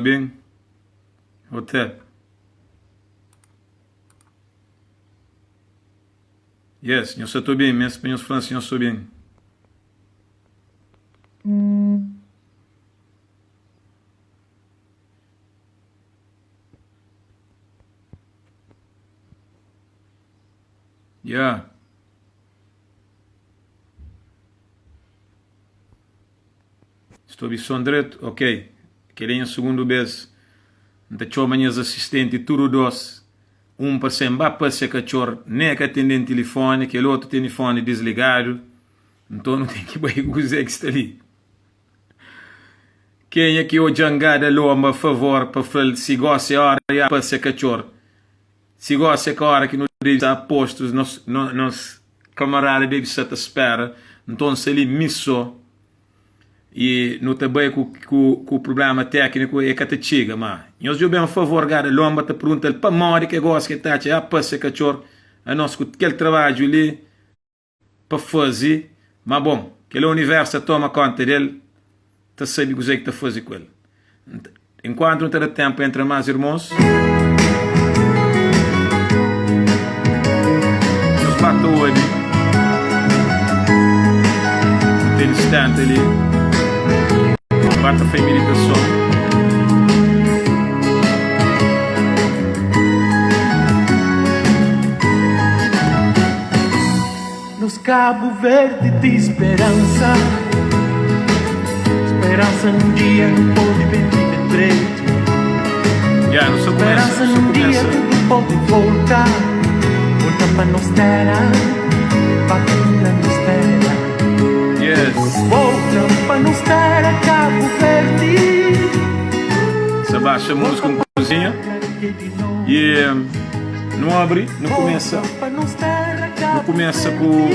Ben? Hotep. Yes, nhos sa ta ben, mes pa nhos fla si nhos sta ben. Yeah. Sta obi son dretu? Ok. Kel-li é nha sugundu bês. N ta txoma nhas asistenti tudu dos, un pa sen ba pasia katxor, nen e ka atende-m tilifoni, kel otu tene foni disligadu. Nton nu ten ki bai ku kuzê ki sta li. Kenha ki odja ngada lomba, favor pa fla-l si gosi é ora di pasia katxor. Si gosi é ka ora ki nu debe sta a postus, nos, nos kamarada debe sta ta spera. Nton sta li mi so i nu ta bai ku, ku, ku prublema tekniku e ka ta txiga. Ma nhos djobe-m favor, gada lomba ta pergunta-l pamodi ke gosi ke ta atxa a pasia katxor anos ku kel trabadju li. Pa faze, ma bon, kel universu ta toma konta del, ta sabe kuzê ki ta faze ku el. Enkuantu nu ta da tenpu entra más irmons. Nhos ba ta obi nu tene 70 li, ba ta fai meditason. Nos Cabo Verde di speransa Speransa num dia nu pode ben vive dretu Ya, nu sta kumesa, Speransa nu sta num dia kumesa. tudu pode volta Volta pa nos tera Pa kura nos tera Yes. Volta pa nos tera Cabo Verde Sa baxa múzika Volta un pa kuzinha tera ke di nos e nu abri, nu kumesa. Nu kumesa ku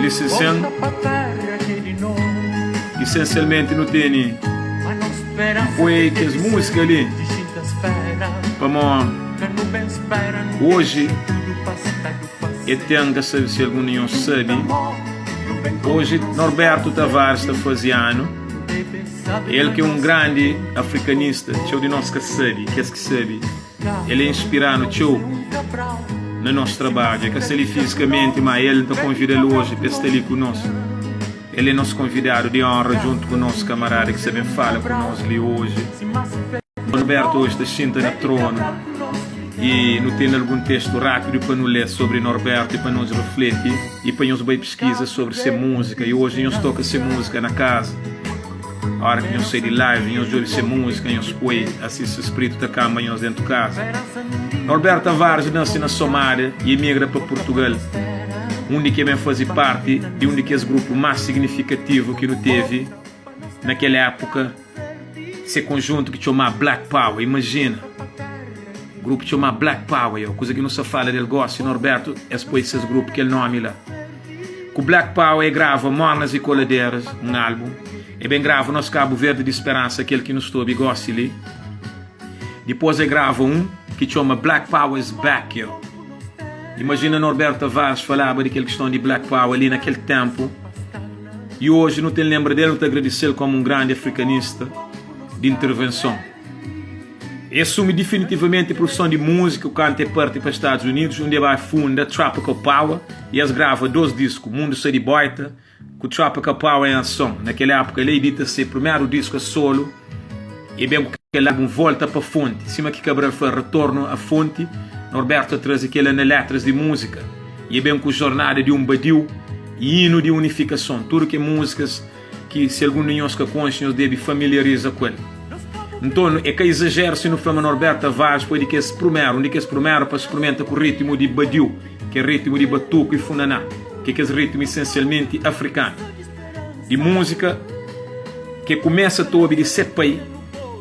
lisensian. Isensialmenti nu tene poi kes múzika li pamó oji e ten ka sabe si algun di nhos sabe oji Norberto Tavares ta faze anu el ki é un grandi afrikanista txeu di nos ka sabe kes ki sabe El é inspira-nu txeu na nos trabadju. É ka sta li fizikamenti, má el N ta konvida-l oji pa el sta li ku nos. El é nos konvidadu di ónra djuntu ku nos kamarada ki sta ben fala ku nos li oji. Norberto oji ta xinta na tronu i nu ten algun testu rápidu pa nu lé sobri Norberto i pa nos refleti i pa nhos bai piskiza sobri se múzika. I oji nhos toka se múzika na kaza. Ora ki nhos sai di live, nhos djobe se múzika, nhos poi, asi se spritu ta kanba nhos dentu kaza. Norberto Tavares nase na Somada i emigra pa Purtugal, undi ki e ben faze parti di un di kes grupu más signifikativu ki nu tevi na kel épuka, se konjuntu ki txoma Black Power. Imajina, grupu txoma Black Power, yo, kuza ki nu sta fala del gosi, Norberto, es poi ses grupu kel nomi la. Ku Black Power e grava Mornas e Coladeras, un álbum. E ben grava Nos Cabo Verde di Speransa, kel ki nu sta obi gosi li. Dipôs e grava un ki txoma Black Power is Back, yo. Imajina Norberto Tavares falaba di kel kiston di Black Power li na kel ténpu. I oji nu ten lenbra del, nu ta agradise-l komu un grandi afrikanista di intervenson. E asumi difinitivamenti profison di múziku kantu e parti pa Stadus Unidus, undi e bai funda Tropical Power i es grava dos disku, Mundu Sta di Boita ku Tropical Power em Ason. Na kel épuka el edita se primeru disku a solu i ben ku kel álbum Volta pa Fonti. Sima ki Cabral fla, Retorno a Fonti, Norberto ta traze kel-la na letras di múzika i e ben ku Jornada di un Badiu i Hino di Unifikason. Tudu ke múzikas ki si algun di nhos ka konxe, nhos debe familiariza ku el. Nton, é ka izajeru si nu fla ma Norberto Tavares foi di kes prumeru, un di kes prumeru pa sprimenta ku rítimu di badiu, ki é rítimu di batuku i funaná, ki é kes rítimu isensialmenti afrikanu, di múzika ki e kumesa ta obi di se pai,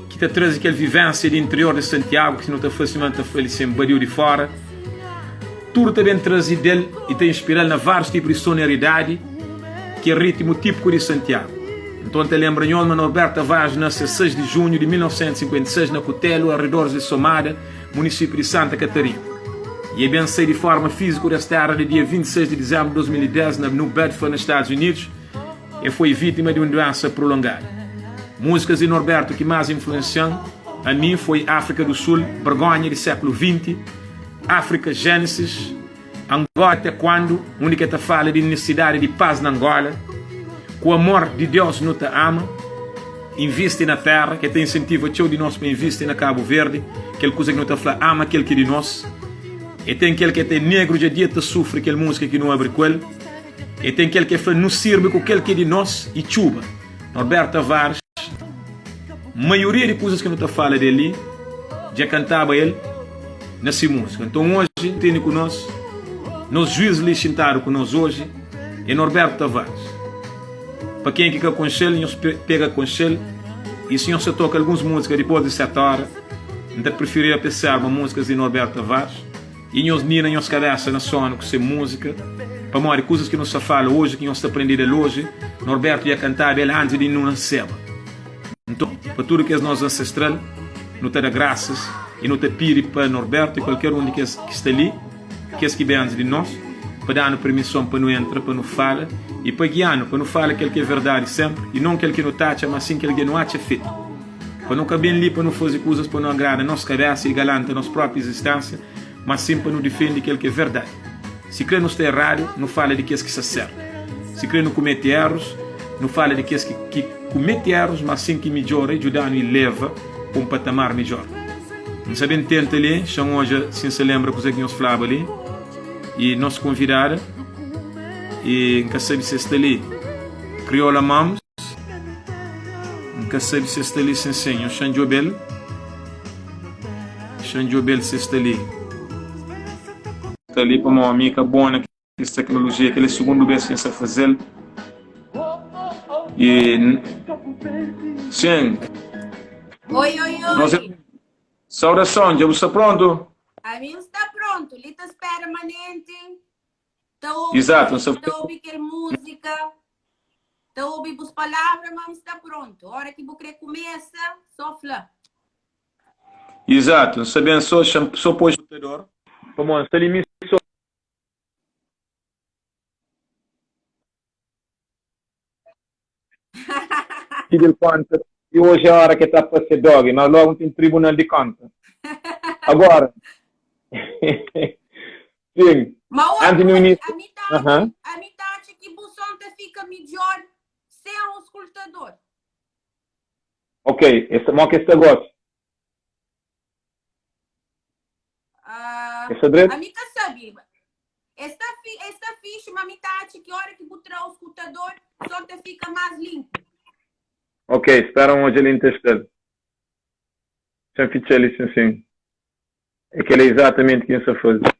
ki ta traze kel vivénsia di interior di Santiagu, ki nu ta fla sima nu ta fla li sen badiu di fóra. Tudu ta ben traze del i ta inspira-l na várius tipu di sonoridadi ki é rítimu típiku di Santiagu. Nton ta lenbra nhos ma Norberto Tavares nase 6 di junhu di 1956 na Kutelu, arredoris di Somada, munisipiu di Santa Katarina. I e ben sai di forma fiziku des tera na dia 26 di dizenbru di 2010 na New Bedford, na Stadus Unidus. E foi vitima di un duensa prolongadu. Muzikas di Norberto ki mas influensian a mi foi Afrika du Sul, Bergonha di Sekulu 20, Afrika Genesis, Angola Até Quando, undi ki e ta fala di nisisidadi di paz na Angola, Ku amor di Deus nu ta ama, Invisti na terra, ki e ta insentiva txeu di nos pa invisti na Kabu Verdi, kel kuza ki nu ta fla ama kel ki di nos. E ten kel ki e ta negru dja dia ta sufri kel muzika ki nu abri ku el. E ten kel ki e fla nu sirbi ku kel ki é di nos i txuba. Norberto Tavares, maioria di kuzas ki nu ta fala del li dja kantaba el na si muzika. Nton oji nu tene ku nos, nos juiz li xintadu ku nos oji é Norberto Tavares. Pa ken ki ka konxe-l nhos pega konxe-l i si nhos sa toka alguns muzika dipos di 7 ora, N ta prifiriba pa es serba muzikas di Norberto Tavares. I nhos nina nhos kabesa na sonu ku se múzika, pamodi kuzas ki nu sta fala oji, ki nhos sta prende del oji, Norberto dja kantaba el antis di nu naseba. Nton, pa tudu kes nos ansestral, nu ta da grasas i nu ta pidi pa Norberto i kualker un di kes ki sta li, kes ki ben antis di nos, pa da-nu permison pa nu entra, pa nu fala i pa gia-nu pa nu fala kel ki é verdadi senpri i non kel ki nu ta atxa, mas sin kel ki nu atxa fetu. Pa nu ka ben li pa nu faze kuzas pa nu agrada nos kabésa i galanta nos própi izisténsia, má sin pa nu difende kel ki é verdadi. Sikrê nu sta eradu, nu fala di kes ki sta sértu. Sikrê nu kumete érus, nu fala di kes ki ki kumete érus, má sin ki midjora i djuda-nu ileva pa un patamar midjór. N sta ben tenta li, xa-m odja si N sta lenbra kuzê ki nhos flaba li. I nos konvidada, i N ka sabe si el sta li, Kriola Moms. N ka sabe si es sta li sin sin. Nhos xa-m djobe-l. Xa-m djobe-l si es sta li. Sta li pamodi mi ka bon na kes teknolojia. Kel é sugundu bês ki N sta faze-l. I sin. Oi, oi, Nos oi. Saudason, dja bu sta prontu? Ami N sta prontu. Li ta spera manenti. Ta obi, Izatu, N sta ta obi kel múzika. Ta obi bus palavra ma N sta prontu. Ora ki bu kre kumesa, so fla. Izatu, N sta ben so, xa-m so poi skutador. Pamodi N sta li mi so. Pidi-l konta i oji é ora ki el ta fase dogi, mas logu N ten tribunal di konta. Agora, sin, Ma obi, antis no obi, inísiu, ami ta atxa, aham. ami ta atxa ki bu son ta fika midjor sen auskultador. Ok, es, mo ki es sta gosi? Ah, Es sta dretu? ami ka sabi. Es sta fi, es sta fixi, ma mi ta atxa ki ora ki bu tra auskultador, son ta fika más linpu. Ok, spera un odja li N testa-l. Xa-m fitxa-l li sin sin. É kel-la izatamenti ki N sta faze.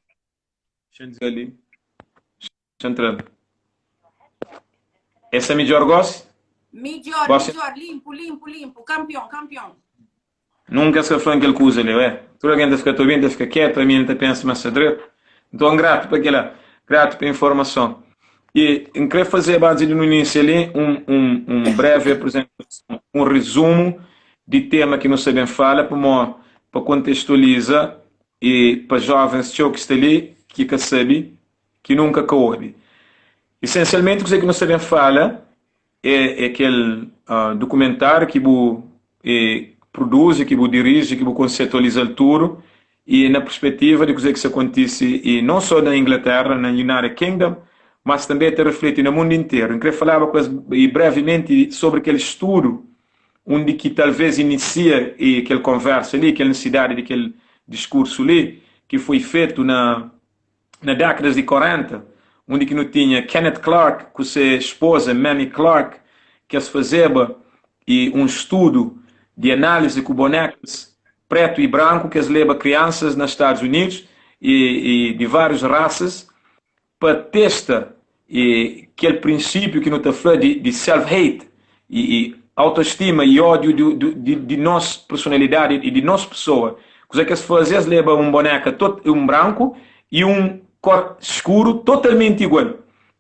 Xa-m dizê li. Xa-m tra-l. Es sta midjor gosi? Midjor, Gosi midjor, limpu, limpu, limpu, kampion, kampion. Nunka es ka fla-m kel kuza li, ué. Tudu algen ta fika ta obi-m, ta fika ketu, ami N ta pensa ma sta dretu. Nton, gratu pa kel-la, gratu pa informason. I N kre fazeba, antis di nu inisia li, un, un, un brevi aprizentason, un rizumu di tema ki nu sta ben fala, pamó pa kontestualiza i pa jovens txeu ki sta li ki ka sabe, ki nunka ka obi. Isensialmenti kuzê ki nu sta ben fala é, é kel uh, dukumentáriu ki bu e, produzi, ki bu diriji, ki bu konsetualiza-l tudu i na perspetiva di kuzê ki sta kontise i non só na Inglaterra, na United Kingdom, mas tanbê ta refleti na mundu interu. N kre falaba ku es i brevimenti sobri kel studu undi ki talvez inisia e kel konversa li, kel nisidadi di kel diskursu li, ki foi fetu na na dékadas di 40, undi ki nu tinha Kenneth Clark ku se espoza Mamie Clark, ki es fazeba e un studu di análise ku bonekas pretu i branku ki es leba kriansas na Stadus Unidus e, e di várius rasas pa testa e kel prinsípiu ki nu ta fla di, di self-hate e, e autoestima e ódiu di, di, di, di nos personalidadi e di nos pessoa. Kuzê ki es faze? Es leba un boneka tot, un branku e un kor skuru totalmenti igual.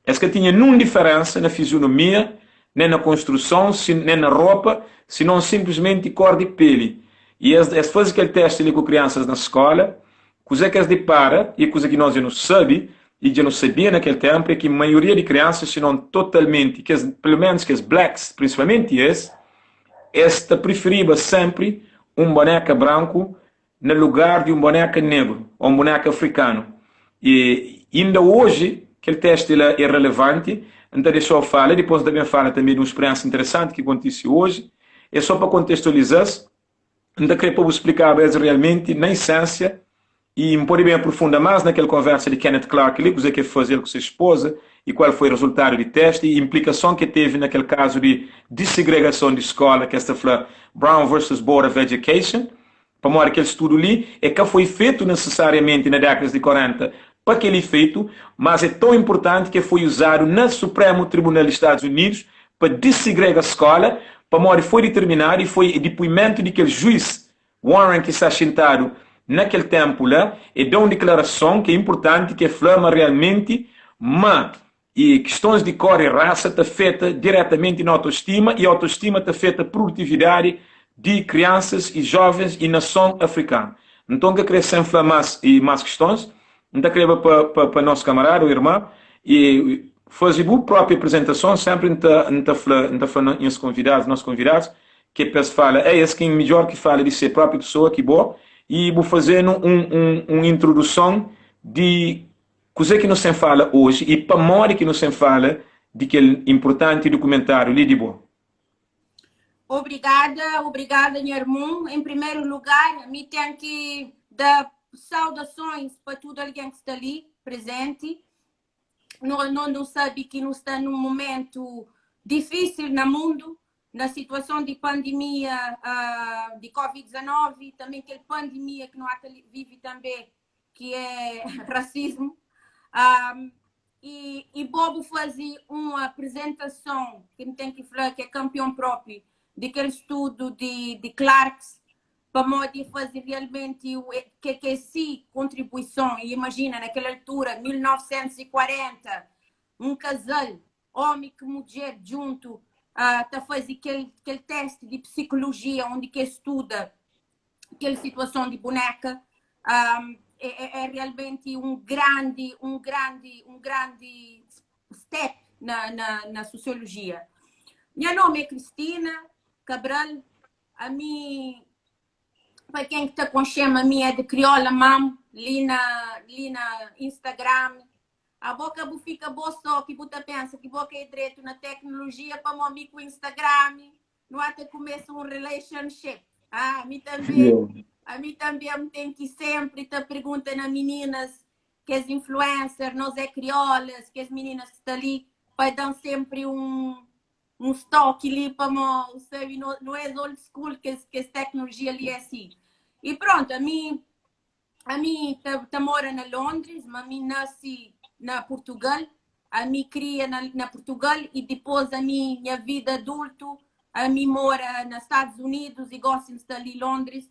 Es ka tinha nun diferensa na fizionomia. nen na konstruson, nen na ropa, sinon sinplismenti kor di peli. I es es faze kel testi li ku kriansas na skola. Kuze ki es dipara i kuze ki nos dja nu sabe i dja nu sabia na kel tenpu é ki maioria di kriansas, sinon totalmenti kes, pelu menus kes blacks, prinsipalmenti es, es ta prifiriba senpri un boneka branku na lugar di un boneka negru ô un boneka afrikanu. I inda oji kel testi la é relevanti. N ta dexa-u fala, dipôs N ta ben fala tanbê di un spiriénsa interesanti ki kontise oji. É sô pa kontestualiza-s. N ta krê pa bu splikaba es realmenti na isénsia i N pode ben aprofunda más na kel konversa di Kenneth Clark li, kuzê ki el faze el ku se spoza i kual foi rezultadu di testi i inplikason ki el tevi na kel kazu di disegregason di skóla ki es ta fla Brown versus Board of Education. Pamodi kel studu li é ka foi fetu nesesariamenti na dékadas di 40 pa kel ifeitu, mas é ton inpurtanti ki el foi uzadu na Supremu Tribunal di Stadus Unidus pa disigrega skóla, pamodi foi diterminadu i foi dipuimentu di kel juis Warren ki sta xintadu na kel ténpu la, e da un diklarason ki é inpurtanti ki e fla ma realmenti ma i kistons di kor i rasa ta afeta diretamenti na autostima i autostima ta afeta produtividadi di kriansas i jovens i nason afrikanu. Nton N ka kre sen fla mas i mas kistons, N ta kreba pa pa pa nos kamarada ou irma i faze bu propi apresentason, senpri N ta N ta fla N ta fla nhas konvidadus nos konvidadus ke pa es fala ei es ken midjor ki fala di se propi pesoa ki bo i bu fazenu un un un introduson di Kuzê ki nu sen fala oji i pamodi ki nu sen fala di kel inpurtanti dukumentáriu li di bo? Obrigada, obrigada nha irmon. Em primeiro lugar, mi ten ki da saudasons pa tudu algen ki sta li prezenti. No, no, nu sabe ki nu sta num momentu difísil na mundu, na situason di pandemia uh, di Covid-19, também kel pandemia ki nu ata vive também ki é rasismu. Um, e, e Bobo faze uma apresentação que me tem que falar que é campeão próprio de aquele estudo de, de Clarks pamodi faze realmente o que que é si contribuição e imagina naquela altura 1940 um casal homem que mulher junto uh, ta faze aquele, aquele teste de psicologia onde que estuda kel situason di boneka um, é, é, é realmente um grande, um grande, um grande step na, na, na sociologia. Nha nome é Cristina Cabral, a mi, pa ken ki ta konxe-m, a mi é de Crioula Mam, li na, li na Instagram. Abo ka bu fika bo só ki bu ta pensa ki bo ka é dretu na teknologia pamó mi ku Instagram nu ata kumesa un relationship. Ah, a mi tanbê, a mi tanbê N ten ki senpri ta pergunta na mininas, kes influencer, nos é kriolas, kes mininas ki sta li, pa da-m senpri un un stoki li pamó, sabe, no, no es old school, kes, kes teknologia li é asi. E pronto, a mi Ami ta, ta mora na Londres, ma mi nasi na Portugal. Ami kria na, na Portugal e dipôs ami nha vida adulto, ami mora na Estados Unidos e gosi N sta li Londres.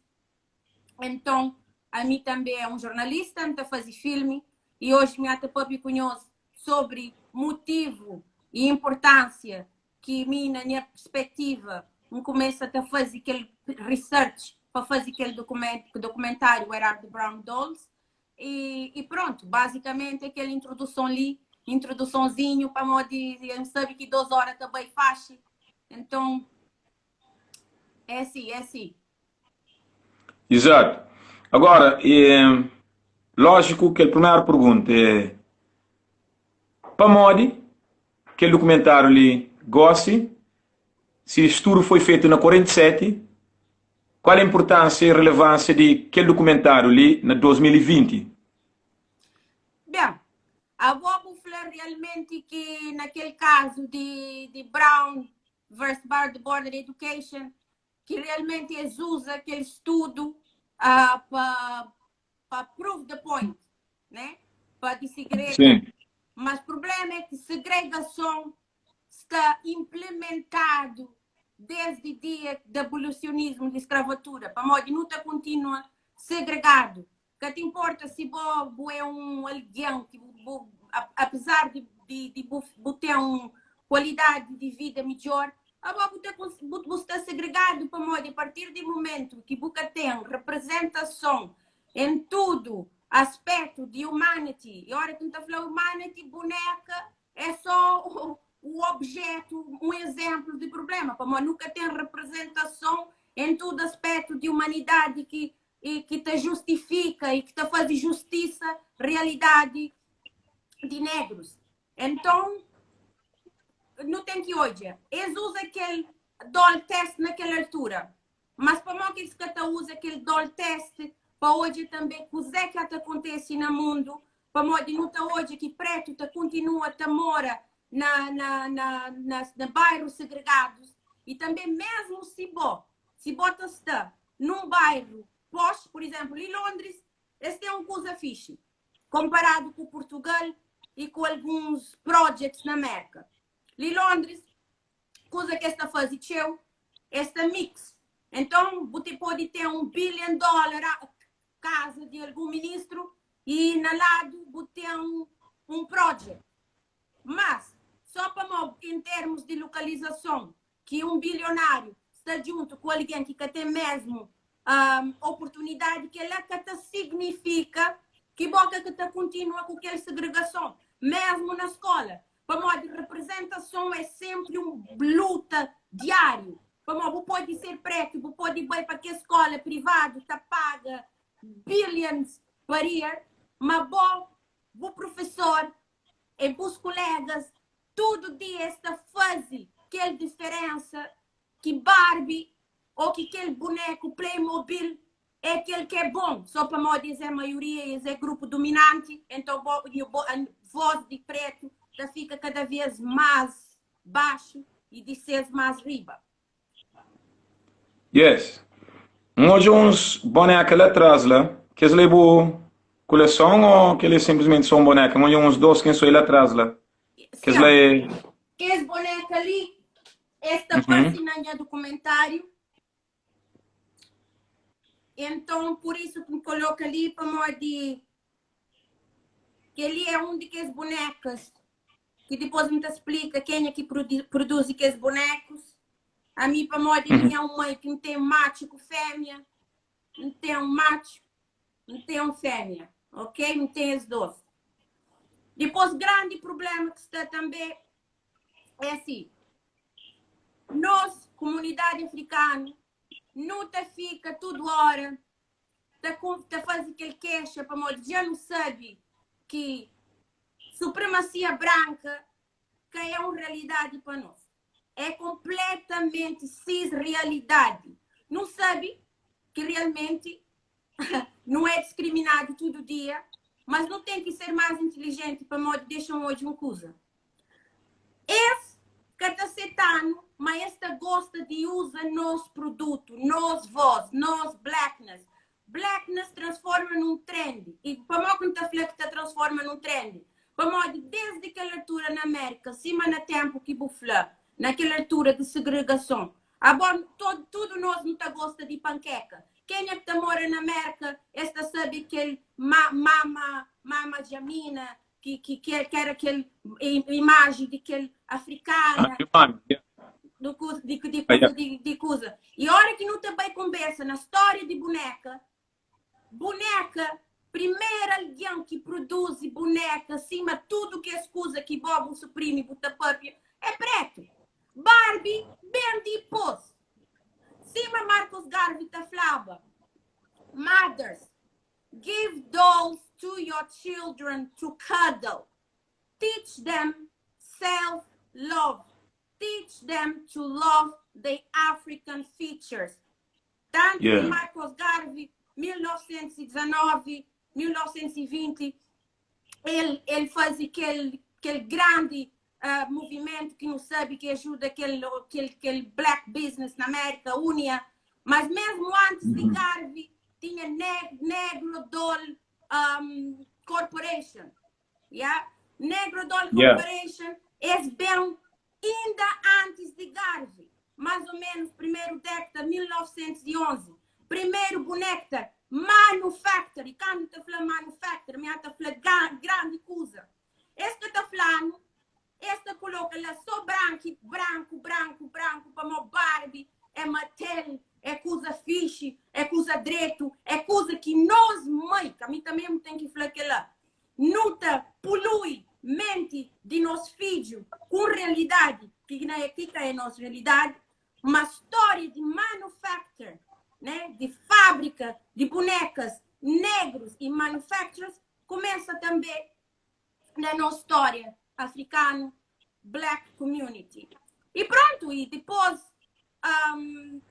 Enton, ami tanbe é un jornalista, N ta faze filmi e oji mi ata papia ku nhos sobri mutivu e importânsia ki mi na nha perspectiva N kumesa ta fazi kel research pa fazi kel documentário Where Are the Brown Dolls e, e pronto, basicamente é kel introdução li, introduçãozinho pamodi N sabe ki 2 hora ta bai faxi, então é assim, é assim. Exato. Agora, é, lógico kel primeiro pergunta é pamodi Kel dukumentáriu li gósi, si studu foi fetu na 47, kual é inpurtánsia i relevánsia di kel dukumentáriu li na 2020? Ben, abo bu fla realmenti ki na kel kazu di di Brown vs. Board of Education, ki realmenti es uza kel studu uh, pa pa prove the point, né? Pa disegrega. Sim. Mas problema é ki segregason sta implementadu desdi dia di abolisionismu di skravatura, pamodi nu ta kontinua segregadu. Ka ta inporta si bo bu é un algen ki bu, bu apesar di, di, di bu, bu ten un. kualidadi di vida midjór. Abo bu ta bu sta segregadu pamodi a partir di mumentu ki bu ka ten reprezentason en tudu aspetu di humanity, i ora ki N ta fla humanity, buneka é só o objetu, un ezemplu di problema, pamodi nu ka ten reprezentason en tudu aspetu di humanidadi ki ki ta justifika i ki ta faze justisa realidadi di negrus. Enton, nu ten ki odja, es uza kel doll test na kel altura, mas pamodi ki es ka ta uza kel doll test pa odja tanbe kuzé ki ta kontese na mundu, pamodi nu ta odja ki pretu ta kontinua ta mora na na na na na bairus segregadus i tanbe mesmu si bo si bo ta sta num bairu posh, por exemplo, li Londres, es ten un kuza fixi konparadu ku Portugal i ku alguns projects na Merka. Li Londres, kuza ki es ta faze txeu, es ta mix. Enton, bu te pode ten un billion dollar kaza di algun ministru i na ladu bu ten un project. Mas, só pamo en termus di lokalizason ki un bilionáriu sta djuntu ku algen ki ka ten mesmu oportunidadi, kel-la ka ta signifika ki bo ka ta kontinua ku kel segregason, mesmu na skola. Pamodi reprezentason é senpri un luta diáriu. Pamodi bu pode ser pretu, bu pode bai pa kes skola privadu ta paga billions per year, ma bo, bu profesor e bus kulegas tudu dia es ta faze kel diferensa ki Barbie ô ki kel buneku Playmobil é kel ki é bon, só pamodi es é maioria e es é grupu duminanti, enton bo, bo, voz di pretu ta fika kada vez más baxu i di ses más riba. Yes. N odja uns boneka la tras la. Kes la é bu kuleson ô kel é sinplismenti só un boneka? N odja uns dos ki N soi la tras la. Kes la é. Kes boneka li, es ta parse na nha dukumentáriu. Enton, pur isu ki N koloka li, pamodi kel-li é un di kes bonekas ki dipôs N ta splika kenha ki produzi kes bonekus. Ami, pamodi mi é un mãe ki N ten matxu ku fémia, N ten un matxu, N ten un fémia, ok? N ten es dôs. Dipôs, grandi prubléma ki sta tanbê é asi, nos, kumunidadi afrikanu, nu ta fika tudu óra ta ta faze kel kexa pamodi dja nu sabe ki supremasia branka ka é un realidadi pa nos. É konpletamenti sis realidadi. Nu sabe ki realmenti nu é diskriminadu tudu dia, mas nu ten ki ser más intilijenti pamodi dexa-m odja un kuza. Es ka ta seta-nu, ma es ta gosta di uza nos produtu, nos voz, nos blackness. Blackness transforma nun trend. I pamodi ki N ta fla ki ta transforma nun trend? Pamodi desdi kel altura na Amérika, sima na ténpu ki bu fla, na kel altura di segregason, abo, tudu nos nu ta gosta di pankeka. Kenha ki ta mora na Amérika, es ta sabe kel mama, mama Jamina, ki, ki, ki, ki era kel imaji di kel afrikana do ku, di, di, di, di, di kuza. E ora ki nu ta bai konbersa na stória di buneka, buneka, primeru algen ki produzi buneka sima tudu kes kuza ki bo bu suprimi bu ta papia é pretu. Barbie ben dipôs. Sima Marcus Garvey ta flaba, mothers, Give dolls to your children to cuddle Teach them self love Teach them to love the African features Tantu ki Marcus Garvey, 1919, 1920, el el faze kel kel grandi movimentu ki nu sabe ki ajuda kel kel kel black business na Amérika, UNIA, mas mesmu antis di Garvey tinha Negro Doll um, Corporation, yeah? Negro Doll Corporation, es ben inda antis di Garvey, mais ou menos primeiro década 1911, primeiro bonecta manufactory, kandu ta fla manufactory, mi ta fla grandi kuza. Es ka ta fla-nu. Es ta koloka la so branki, branku, branku, branku, pamo Barbie é Mattel, é kuza fixi, é kuza dretu, é kuza ki nos mai, ka mi tanbe N ten ki fla kela, nu ta pului menti di nos fidju ku un realidadi ki na ki ka é nos realidadi, ma stória di manufacture, né, di fábrika di bunekas negrus i manufacturers kumesa tanbe na nos stória afrikanu, black community. E prontu, e dipôs um,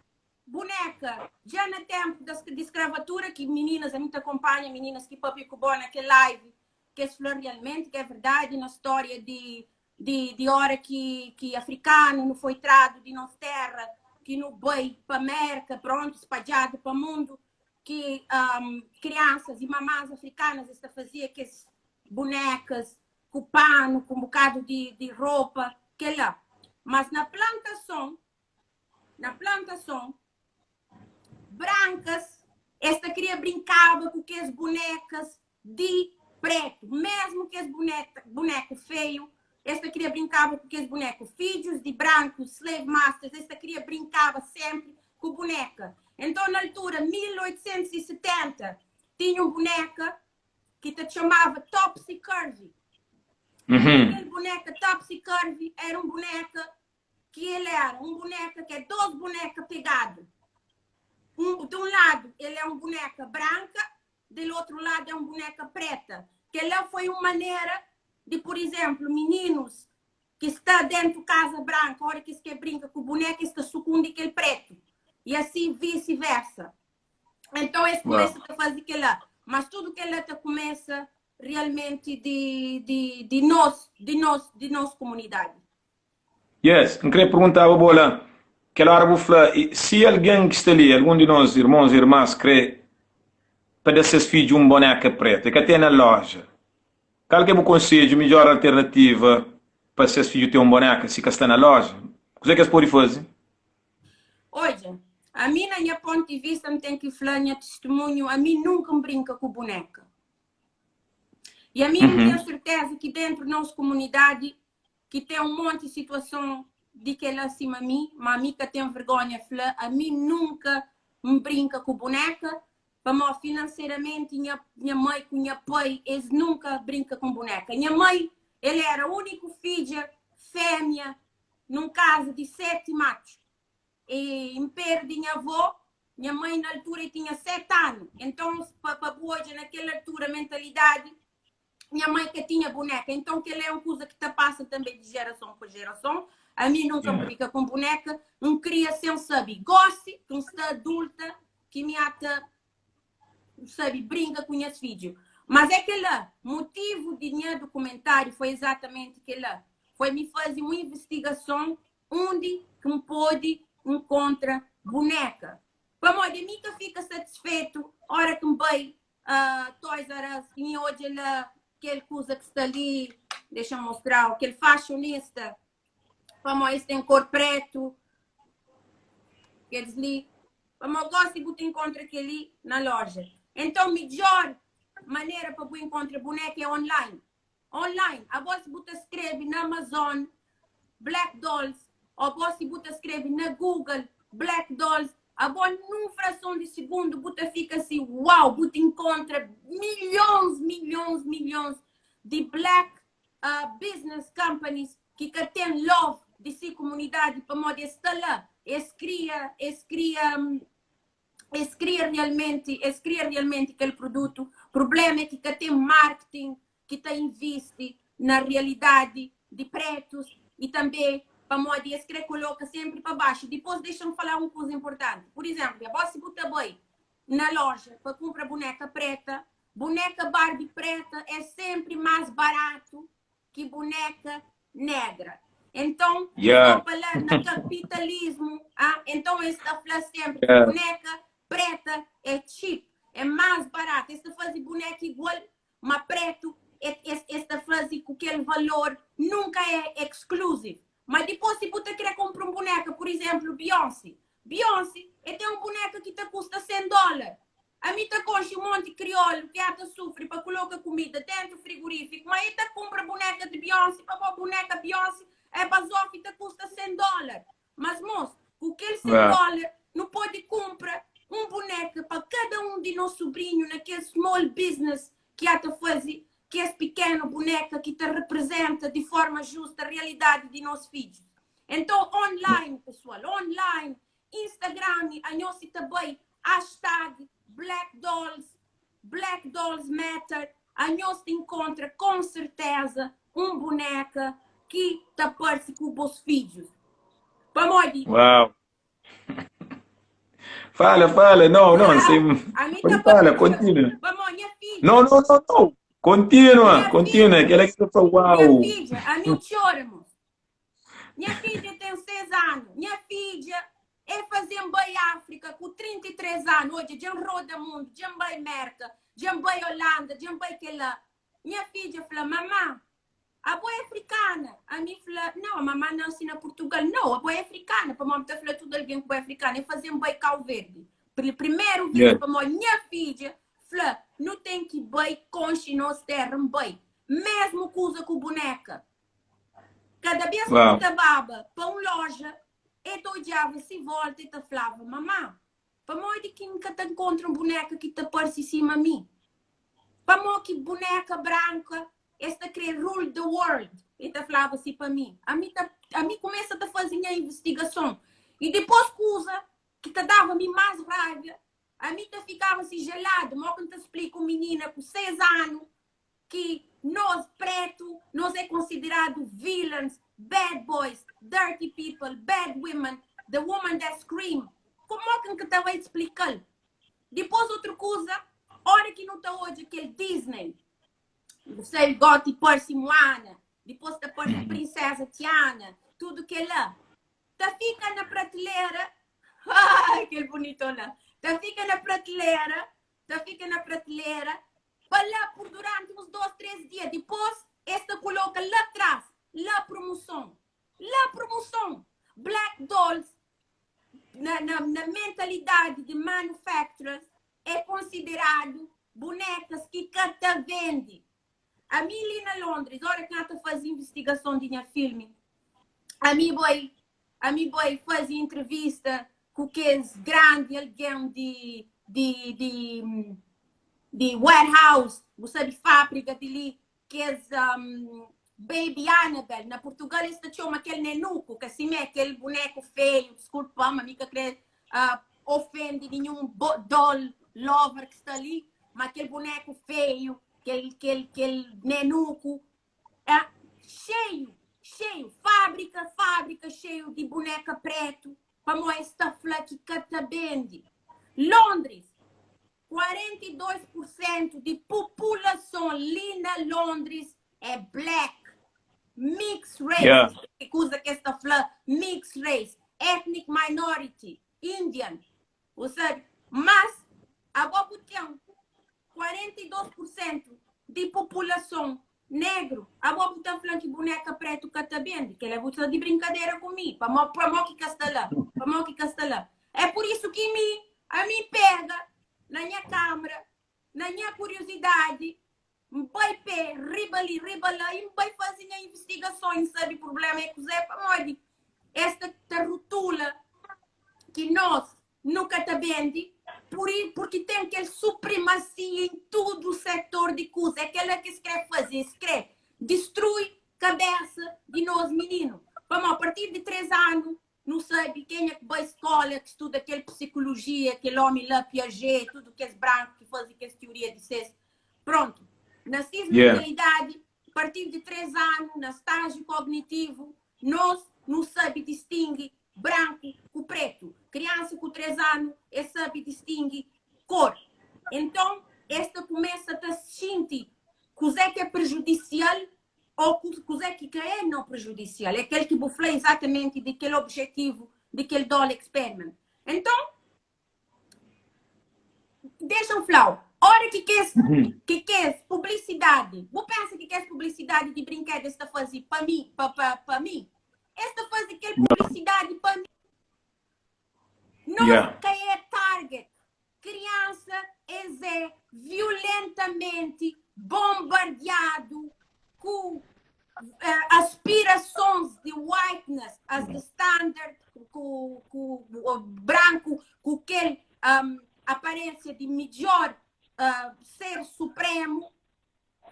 boneca, já na tempo da, de escravatura, que meninas, a mim te acompanha, meninas que papia ku bo naquele live, que es falou realmente que é verdade na história de, de, de hora que, que africano não foi trado de nossa terra, que não foi para América, pronto, espalhado para o mundo, que um, crianças e mamás africanas esta fazia que bonecas com pano, com um bocado de, de roupa, que lá. Mas na plantação, na plantação, brancas, esta queria brincava com que as bonecas de preto, mesmo que as boneca, boneco feio, esta queria brincava com aqueles bonecos filhos de brancos, slave masters, esta queria brincava sempre com boneca. Então, na altura, 1870, tinha uma boneca que te chamava Topsy Curvy. Uhum. Aquele boneca Topsy Curvy era um boneca que ele era um boneca que é dois bonecas pegados. Um, de um lado ele é um boneca branca, do outro lado é um boneca preta. Que lá foi uma maneira de, por exemplo, meninos que está dentro de casa branca, a hora que se quer brinca com o boneco, está sucunde aquele preto. E assim vice-versa. Então, esse começa a fazer aquilo lá. Mas tudo que ela começa realmente de, de, de nós, de nós, de nossa comunidade. Yes, N kre perguntaba bo la, kel ora bu fla, si algen ki sta li, algun di nos irmons i irmas kre pa da ses fidju un boneka pretu, e ka ten na loja, kal ki é bu konsedju, midjor alternativa pa ses fidju ten un boneka si ka sta na loja? Kuze ki es pode faze? Odja, ami na nha pontu di vista N ten ki fla nha tistimunhu, ami nunka N brinka ku boneka. E ami N ten serteza ki dentru nos komunidadi ki ten un monti situason di kela sima mi, ma mi ka ten vergonha fla, ami nunka N brinka ku boneka, pamo finanseramenti nha nha mai ku nha pai es nunka brinka ku boneka. Nha mai el era uniku fidja femia nun kaza di 7 matxu. E N perdi nha avó, nha mai na altura e tinha 7 anu, enton pa pa bu odja na kel altura mentalidadi nha mãe ka tinha boneca, então kel é um kuza ki ta passa também de geração pa geração. Ami nunca yeah. brinca com boneca, um cria sem sabe. Goste que um sta adulta que me ata sabe brinca com nhas filhos. Mas é que lá, motivo de nha documentário foi exatamente que lá. Foi me fazer uma investigação onde que me pode encontra boneca. Pamodi mi ka fica satisfeito hora que me bai Toys R Us i N odja la kel kuza ki sta li, dexa-m mostra-u, kel fashionista, pamodi es ten kor pretu, kelis li, pamodi gosi bu ta inkontra kel-li na loja. Enton, midjor manera pa bu inkontra buneka é online. Online, abo si bu ta skrebe na Amazon Black Dolls o bo si bu ta skrebe na Google Black Dolls, abo num frason di sigundu bu ta fika si uau, bu ta inkontra milhons, milhons, milhons di black uh, business companies ki ka ten love di si komunidadi pamodi es sta la, es kria, es kria um, es kria realmente, es kria realmente kel produtu. Problema é ki ka ten marketing ki ta invisti na realidadi di pretus e tanbe pamodi es kre koloka sempri pa baxu. Dipos dexa-m fala un kuza importanti. Pur izemplu, abo si bu ta bai na loja pa kunpra buneka preta, buneka Barbie preta é sempri mas baratu ki buneka negra. Então, Yeah. só pa la na kapitalismu, ah, então es ta fla sempri ki Yeah. buneka preta é cheap, é mas baratu. Es ta faze buneka igual, ma pretu es, es ta faze ku kel valor, nunka é exclusive. Ma dipos si bu ta kre kunpra un buneka, por izemplu, Beyoncé. Beyoncé, e ten un buneka ki ta kusta 100 dólar. Ami ta konxe un monti kriolu ki ata sufri pa koloka kumida dentu frigurifiku, ma e ta kunpra buneka di Beyoncé pamo buneka Beyoncé é bazofi ta kusta 100 dolar. Mas mos, ku kel 100 dolar nu pode kunpra un buneka pa kada un di nos subrinhu na kel small business ki ata faze kes pikenu buneka ki ta reprezenta di forma justa realidadi di nos fidjus. Enton online pesual, online Instagram anhos si ta bai hashtag black dolls black dolls matter anhos ta inkontra com serteza um boneka ki ta parse ku bos fidjus pamodi Uau! Fala, fala, não, não, sem... Ami Pode ta fala, papia continua. pamodi nha fidja Não, não, não, não. Continua, nha continua. fidja Aquela que eu falo, nha uau. fidja ami txora mos Nha fidja ten 6 anu. Nha fidja e faze-m bai Áfrika ku 33 anu. Odja, dja N roda mundu, dja N bai Mérka, dja N bai Olanda, dja N bai kel-la. Nha fidja fla, Mamá, abo é afrikana? Ami fla, Nau, mamá nase na Purtugal. Nau, abo é afrikana, pamodi bu ta fla tudu algen ku bo é afrikana. E faze-m bai Kau Verdi. Primeru vês, pamodi nha fidja fla, Nu ten ki bai konxe nos téra. N bai. Mésmu kuza ku buneka. Kada bês ki N ta baba pa un lója, el ta odjaba si vólta i ta flaba, Mamá, pamodi ki N ka ta nkontra un bunéka ki ta parse sima mi? Pamodi ki bunéka branka es ta krê rule the world? El ta flaba si pa mi. Ami ta, ami kumesa ta faze nha invistigason. I dipôs kuza ki ta daba mi más raiba, ami ta fikaba si jeladu, mó ki N ta splika un minina ku 6 anu ki nos pretu nos é konsideradu villains, bad boys, dirty people, bad women, the woman that scream. Como ki N ta bai splika-l? Dipôs outru kuza, ora ki nu ta odja kel Disney, bu sabe goti parse Moana, dipôs ta parse Prinsesa Tiana, tudu kel-la ta fika na pratelera, ai kel bonitona, ta fika na pratelera, ta fika na pratelera Pa la pur duranti uns dos, tres dia. Dipos es ta koloka la tras, la promoson. La promoson! Black Dolls, na, na, na mentalidadi di manufacturers, é konsideradu bunekas ki ka ta vende. Ami li na Londres, ora ki N ta faze invistigason di nha filmi, ami bai, ami bai faze intrivista ku kes grandi algen di, di, di, di warehouse, bu sabe, fábrika di li, kes um, Baby Annabelle, na Portugal es ta txoma kel nenuku, ka simé, kel boneku feiu, desculpa-m, ami ka kre uh, ofende ninhun doll lover ki sta li, ma kel boneku feiu, kel, kel, kel nenuku, é xeiu, xeiu, fábrika, fábrika xeiu di boneka pretu, pamó es ta fla ki ka ta bende. Londres, 42 por sentu di populason li na Londres é black, mixed race, Yeah. ki kuza ki es ta fla mixed race, ethnic minority, Indian, Bu sabe? Mas, abo bu ten 42 pur sentu di populason negru, abo bu ta fla-m ki buneka pretu ka ta bende? Kel-la bu sta di brinkadera ku mi. Pamo, pamo ki ka sta la? Pamo ki ka sta la? É pur isu ki mi, ami pega na nha kamara, na nha kuriozidadi, N bai pé riba li, riba la i N bai faze nha invistigason i N sabe prubléma é kuzê, pamodi es ta ta rutula ki nos nu ka ta bende purki ten kel supremasia en tudu setor di kuza. É kel-la ki es krê faze, es krê distrui kabésa di nos mininu, pamodi a partir di 3 anu Nu sabe kenha ki bai skola, ki studa kel psikulujia, kel omi la, Piaget, tudu kes branku ki faze kes tioria di ses. Prontu. Na sis Yeah. mentalidadi, partir di 3 anu, na stájiu kognitivu, nos nu sabe distingi branku ku pretu. Kriansa ku 3 anu, es sabe distingi kor. Enton, es ta kumesa ta xinti kuzé ki é prejudisial Ô kuzê ki ka é no prejudisial? É kel ki bu fla izatamenti di kel objetivu di kel doll experiment. Enton, dexa-m fla-u, ora ki kes ki kes publisidadi, bu pensa ki kes publisidadi di brinkedu es ta faze pa mi, pa pa pa mi? Es ta faze kel publisidadi pa mi. Nos Yeah. ka é target. Kriansa é. é violentamenti bombardiadu ku aspirasons di whiteness as the standard ku, ku branku ku kel aparência di midjor ser supremu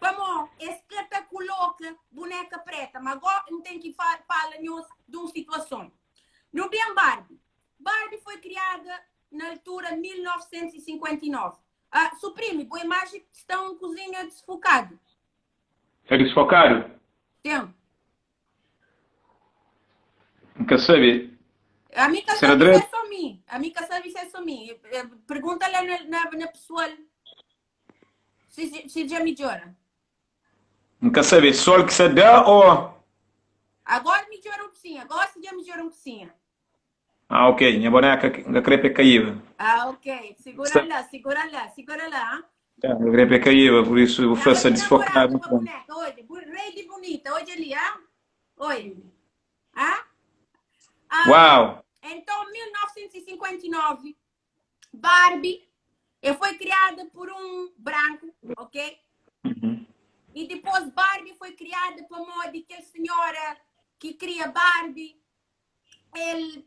pamo es ka ta kuloka buneka preta ma go N ten ki fala nhos di un situason nu ben Barbie Barbie foi kriada na altura 1959 suprimi bu imaji sta un kuzinha disfokadu Sta disfokadu? Ten. N ka sabe. Ami ka Será sabe se é dretu? só mi. Ami ka sabe se é só mi. Pergunta lá na, na, na pessoal se, se já melhora. N ka sabe. Sol ki sa da ou. Agora melhora um pouquinho. Agora se já melhora um pouquinho. Ah, ok. Nha boneka N ka kre pa e kaíba. Ah, ok. Segura Sta. lá, segura lá, segura lá. ah. N ka kre pa e kaíba, por isso bu fla Tava sta de namorado disfokadu. com a boneca, hoje. Rei de bonita, hoje ali, ah? Oi. Ah? Ah, Uau! então, 1959, Barbie e foi criada por um branco, ok? E depois Barbie foi criada por modo de que a senhora que cria Barbie el,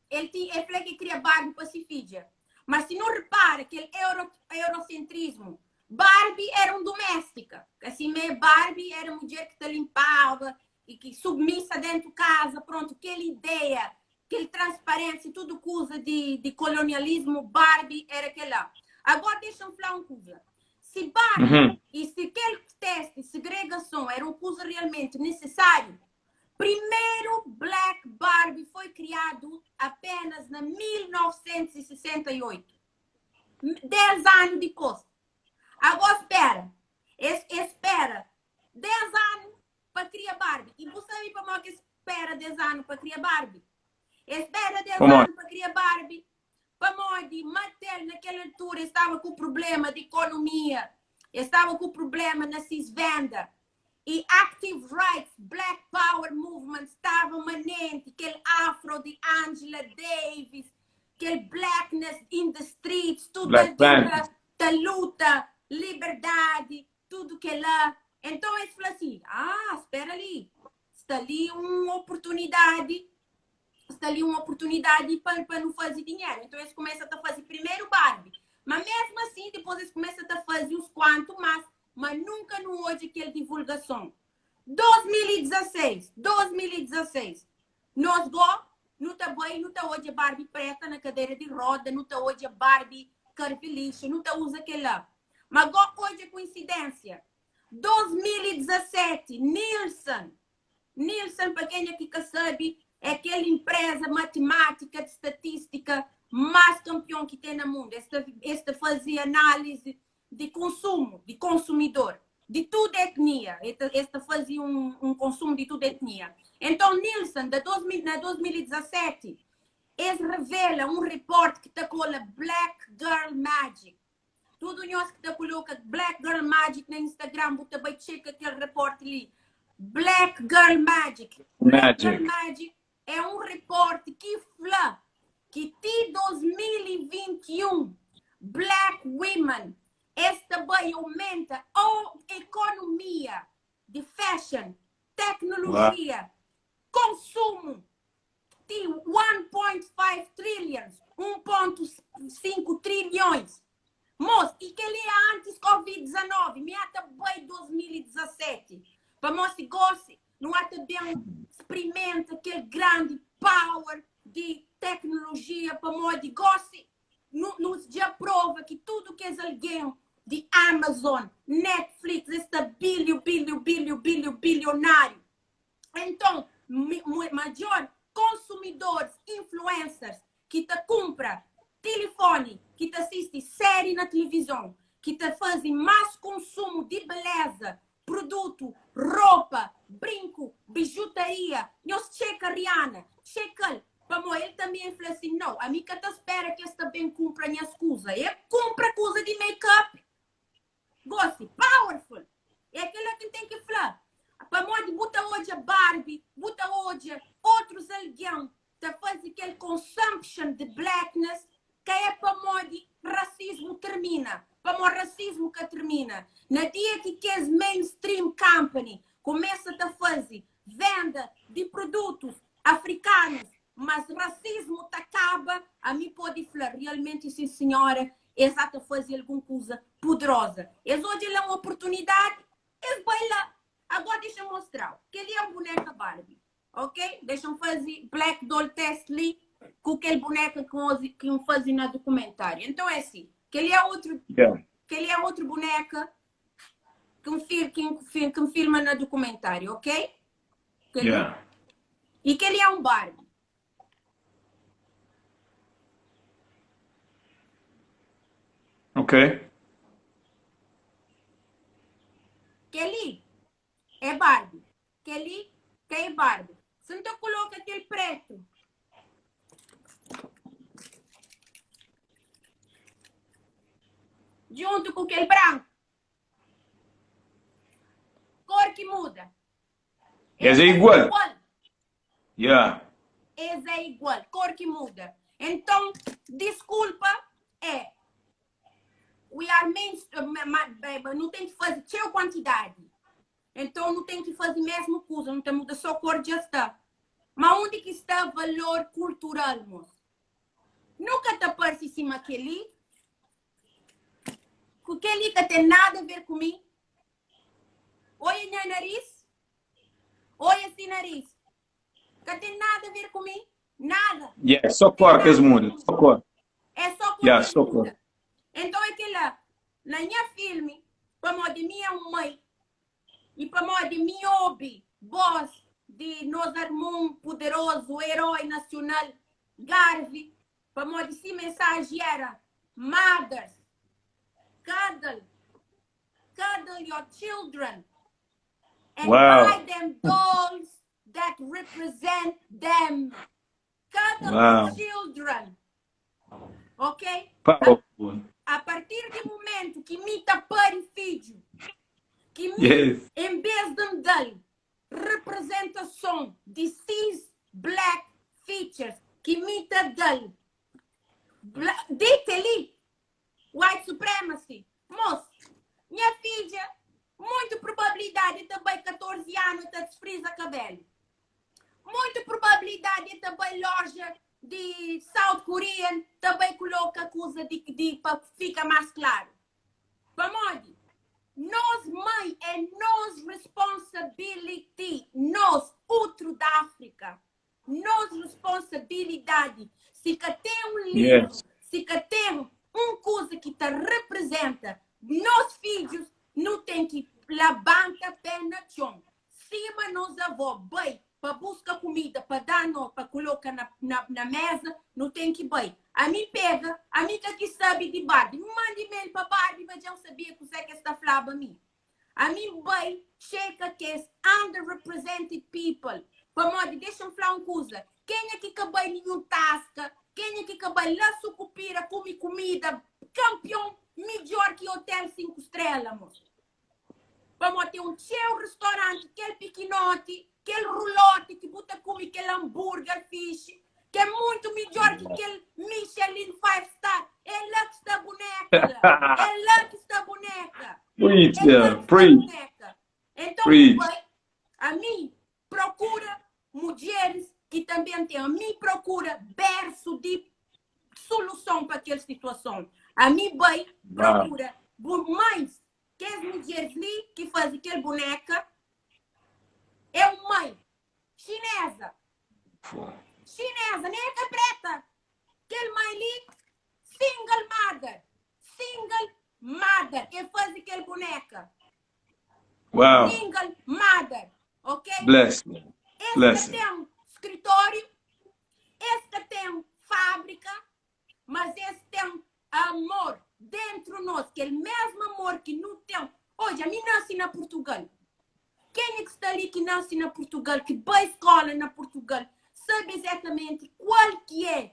el, ti, el fla que cria Barbie pa se fidja. Mas se não repara aquele euro, eurocentrismo, Barbie era um doméstica. Assim mesmo, Barbie era mulher que te limpava e que submissa dentro de casa, pronto, aquela ideia, aquela transparência, tudo coisa de colonialismo, Barbie era aquela. Agora deixa-me falar uma coisa. Se Barbie e se aquele teste de segregação era uma coisa realmente necessário, primeiro Black Barbie foi criado apenas na 1968. 10 anos depois. Agora espera. Es, espera 10 anos para criar Barbie. E você sabe para que espera 10 anos para criar Barbie? Espera 10 Como? anos para criar Barbie. Para de Mattel naquela altura estava com problema de economia, estava com problema na cisvenda. E Active Rights, Black Power Movement estava manente, aquele afro de Angela Davis, aquele blackness in the streets, tudo Black Panther. da luta, liberdade, tudo que lá. Então eles falaram assim, ah, espera ali, está ali uma oportunidade, está ali uma oportunidade para não fazer dinheiro. Então eles começam a fazer primeiro Barbie. Mas mesmo assim, depois eles começam a fazer uns quantos mais, mas nunca no hoje aquela divulgação. 2016, 2016, nós go, não tá bem, não tá hoje a Barbie preta na cadeira de roda, não tá hoje a Barbie carvelixa, não tá usa aquela. Mas go hoje é coincidência. 2017, Nielsen, Nielsen, para quem aqui que sabe, é aquela empresa matemática de estatística mais campeão que tem no mundo. Esta fazia análise de consumo, de consumidor, de toda etnia. Esta fazia um consumo de toda etnia. Então, Nielsen, da 2000, na 2017, eles revela um report que está com a Black Girl Magic. Tudo nós que está coloca Black Girl Magic no Instagram, você vai checar aquele report ali. Black Girl Magic. Black Girl Magic. Magic é um report que fala que de 2021 Black Women esta vai aumenta a economia de fashion, tecnologia, consumo de 1.5 trillions, 1.5 trilhões. Moço, e que ele é antes Covid-19, me ata bem 2017. Para moço goste, não há também experimenta aquele grande power de tecnologia para modo goste, nos já prova que tudo que é alguém de Amazon, Netflix, está bilho, bilho, bilho, bilho, bilionário. Então, maior consumidores, influencers, que te compra telefone, que te assiste série na televisão, que te fazem mais consumo de beleza, produto, roupa, brinco, bijutaria. Nós checa Rihanna, checa Vamos, ele também falou assim, não, a mim que te espera que esta bem compra minhas coisas. Ele compra coisa de make-up. Gosto, powerful. É aquilo que tem que falar. Para de bota hoje a Barbie, bota hoje outros alguém te faz aquele consumption de blackness que é para modo racismo termina. Pamodi rasismu ka tirmina. Na dia ki kes mainstream company kumesa ta faze venda di produtus afrikanus, mas rasismu ta kaba, ami pode fla realmenti sin senhora, es ata faze algun kuza pudroza. Es odja la un oportunidadi, es bai la. Agora dexa-m mostrau. Kel-li é un buneka Barbie. Ok? Dexa-m faze Black Doll Test li ku kel buneka ki N faze na dukumentáriu. Então é si, kel-li é outro, Yeah. kel-li é outro buneka ki N fil, ki N fil, ki N filma na dukumentáriu, ok? Kel-li. Yeah. E kel-li é un Barbie. Ok. Kel-li é Barbie. Kel-li ka é Barbie. Si N ta koloka kel pretu. Djuntu ku kel branku. Kor ki muda. Es é igual. Yeah. Es é igual. Kor ki muda. Enton, diskulpa é. We are main, nu ten ki faze txeu kuantidadi. Enton nu ten ki faze mesmu kuza, nu ta muda so kor dja sta. Ma undi ki sta valor kultural, mos? Nu ka ta parse sima kel-li. Ku kel-li ka ten nada a ver ku mi. Oia nha nariz, oia si nariz. Ka ten nada a ver ku mi, nada. Yeah, só cor que es muda, só cor. É só cor Yeah, que só cor. muda. Então é kel-la, na nha filme, pamodi mi é un mãe e pamodi mi obi voz di nos armun puderozu, herói nasional, Garvey, pamodi si mensaji era Mothers, cuddle, cuddle your children and Wow. buy them dolls that represent them. Cuddle Wow. your children. Ok? Powerful. A partir di momentu ki mi ta pari fidju, ki mi, Yes. en bes di N da-l reprezentason di sis black features, ki mi ta da-l di kel-li, White supremacy. Mos, nha fidja, muitu probabilidadi e ta bai 14 anu e ta disfriza kabelu. Muitu probabilidadi e ta bai loja di South Korean ta bai kuloka kuza di, di pa fika mas klaru. Pamodi? Nos mãe é nos responsibility, nos, utru da África. Nos responsabilidadi. Si ka ten un livru, Yes. si ka ten un kuza ki ta reprezenta nos fidjus, nu ten ki labanta pé na txon. Sima nos avó bai pa buska kumida pa da-no pa koloka na, na, na meza, nu ten ki bai. Ami pega, ami ka ki sabe di Barbie. N manda email pa Barbie, ma dja N sabia kuzé ki es ta flaba mi. Ami N bai txeka kes underrepresented people pamodi dexa-m fla un kuza, kenha ki ka bai ninhun taska, kenha ki ka bai la Sukupira kume kumida kanpion midjor ki hotel 5 strela mos. Pamodi ten un txeu ristoranti kel pikinoti, kel ruloti ki bu ta kume kel anburger fixi, Ki é muito midjor ki kel Michelin five star. É la ki sta boneca la. É la ki sta boneca. Preach, É la yeah, ki sta preach, boneca. Então, preach. pai, a mim procura mulheres que também têm. A mim procura berço de solução para aquela situação. A mim bai Wow. procura mães, que as mulheres li que fazem aquele boneca é uma mãe Chinesa. Chinesa, nem é ka preta. Kel mãe li, single mother. Single mother. E faze kel boneca. Wow. Single mother. Ok? Bless. Es Bless. ka ten skritóriu, es ka ten fábrika, mas es ten amor dentru nos, kel mesmu amor ki nu ten. Odja, mi nasi na Purtugal. Kenha ki sta li ki nasi na Purtugal, ki bai skola na Purtugal, sabe ezatamenti kual ki é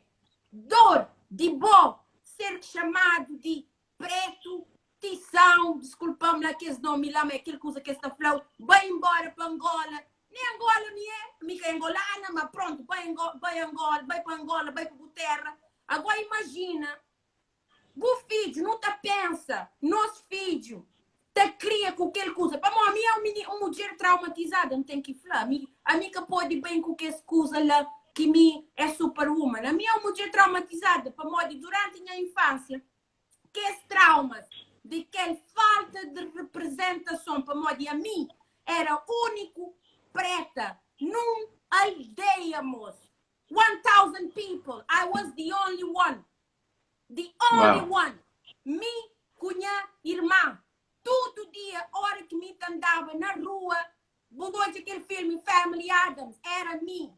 dor di bo ser xamadu di pretu, tisão, diskulpa-m la kes nomi la, ma é kel kuza ki es ta fla-u, bai inbora pa Angola, nem Angola mi é, mi ka é angolana, ma prontu, bai Angola, bai pa Angola, bai pa bu terra. Agora imajina. Bu fidju nu ta pensa nos fidju ta kria ku kel kuza. Pamodi ami é un mini, un mudjer traumatizada, N ten ki fla. Ami, ami ka pode ben ku kes kuza la ki mi é superwoman. Ami é un mudjer traumatizada pamodi duranti nha infánsia kes traumas di kel falta di reprezentason pamodi ami era úniku preta nun aldeia, mos. 1000 people, I was the only one. The only Wow. one. Mi ku nha irmã. Tudu dia, ora ki mi ta andaba na rua, bu odja kel filmi Family Addams, era mi.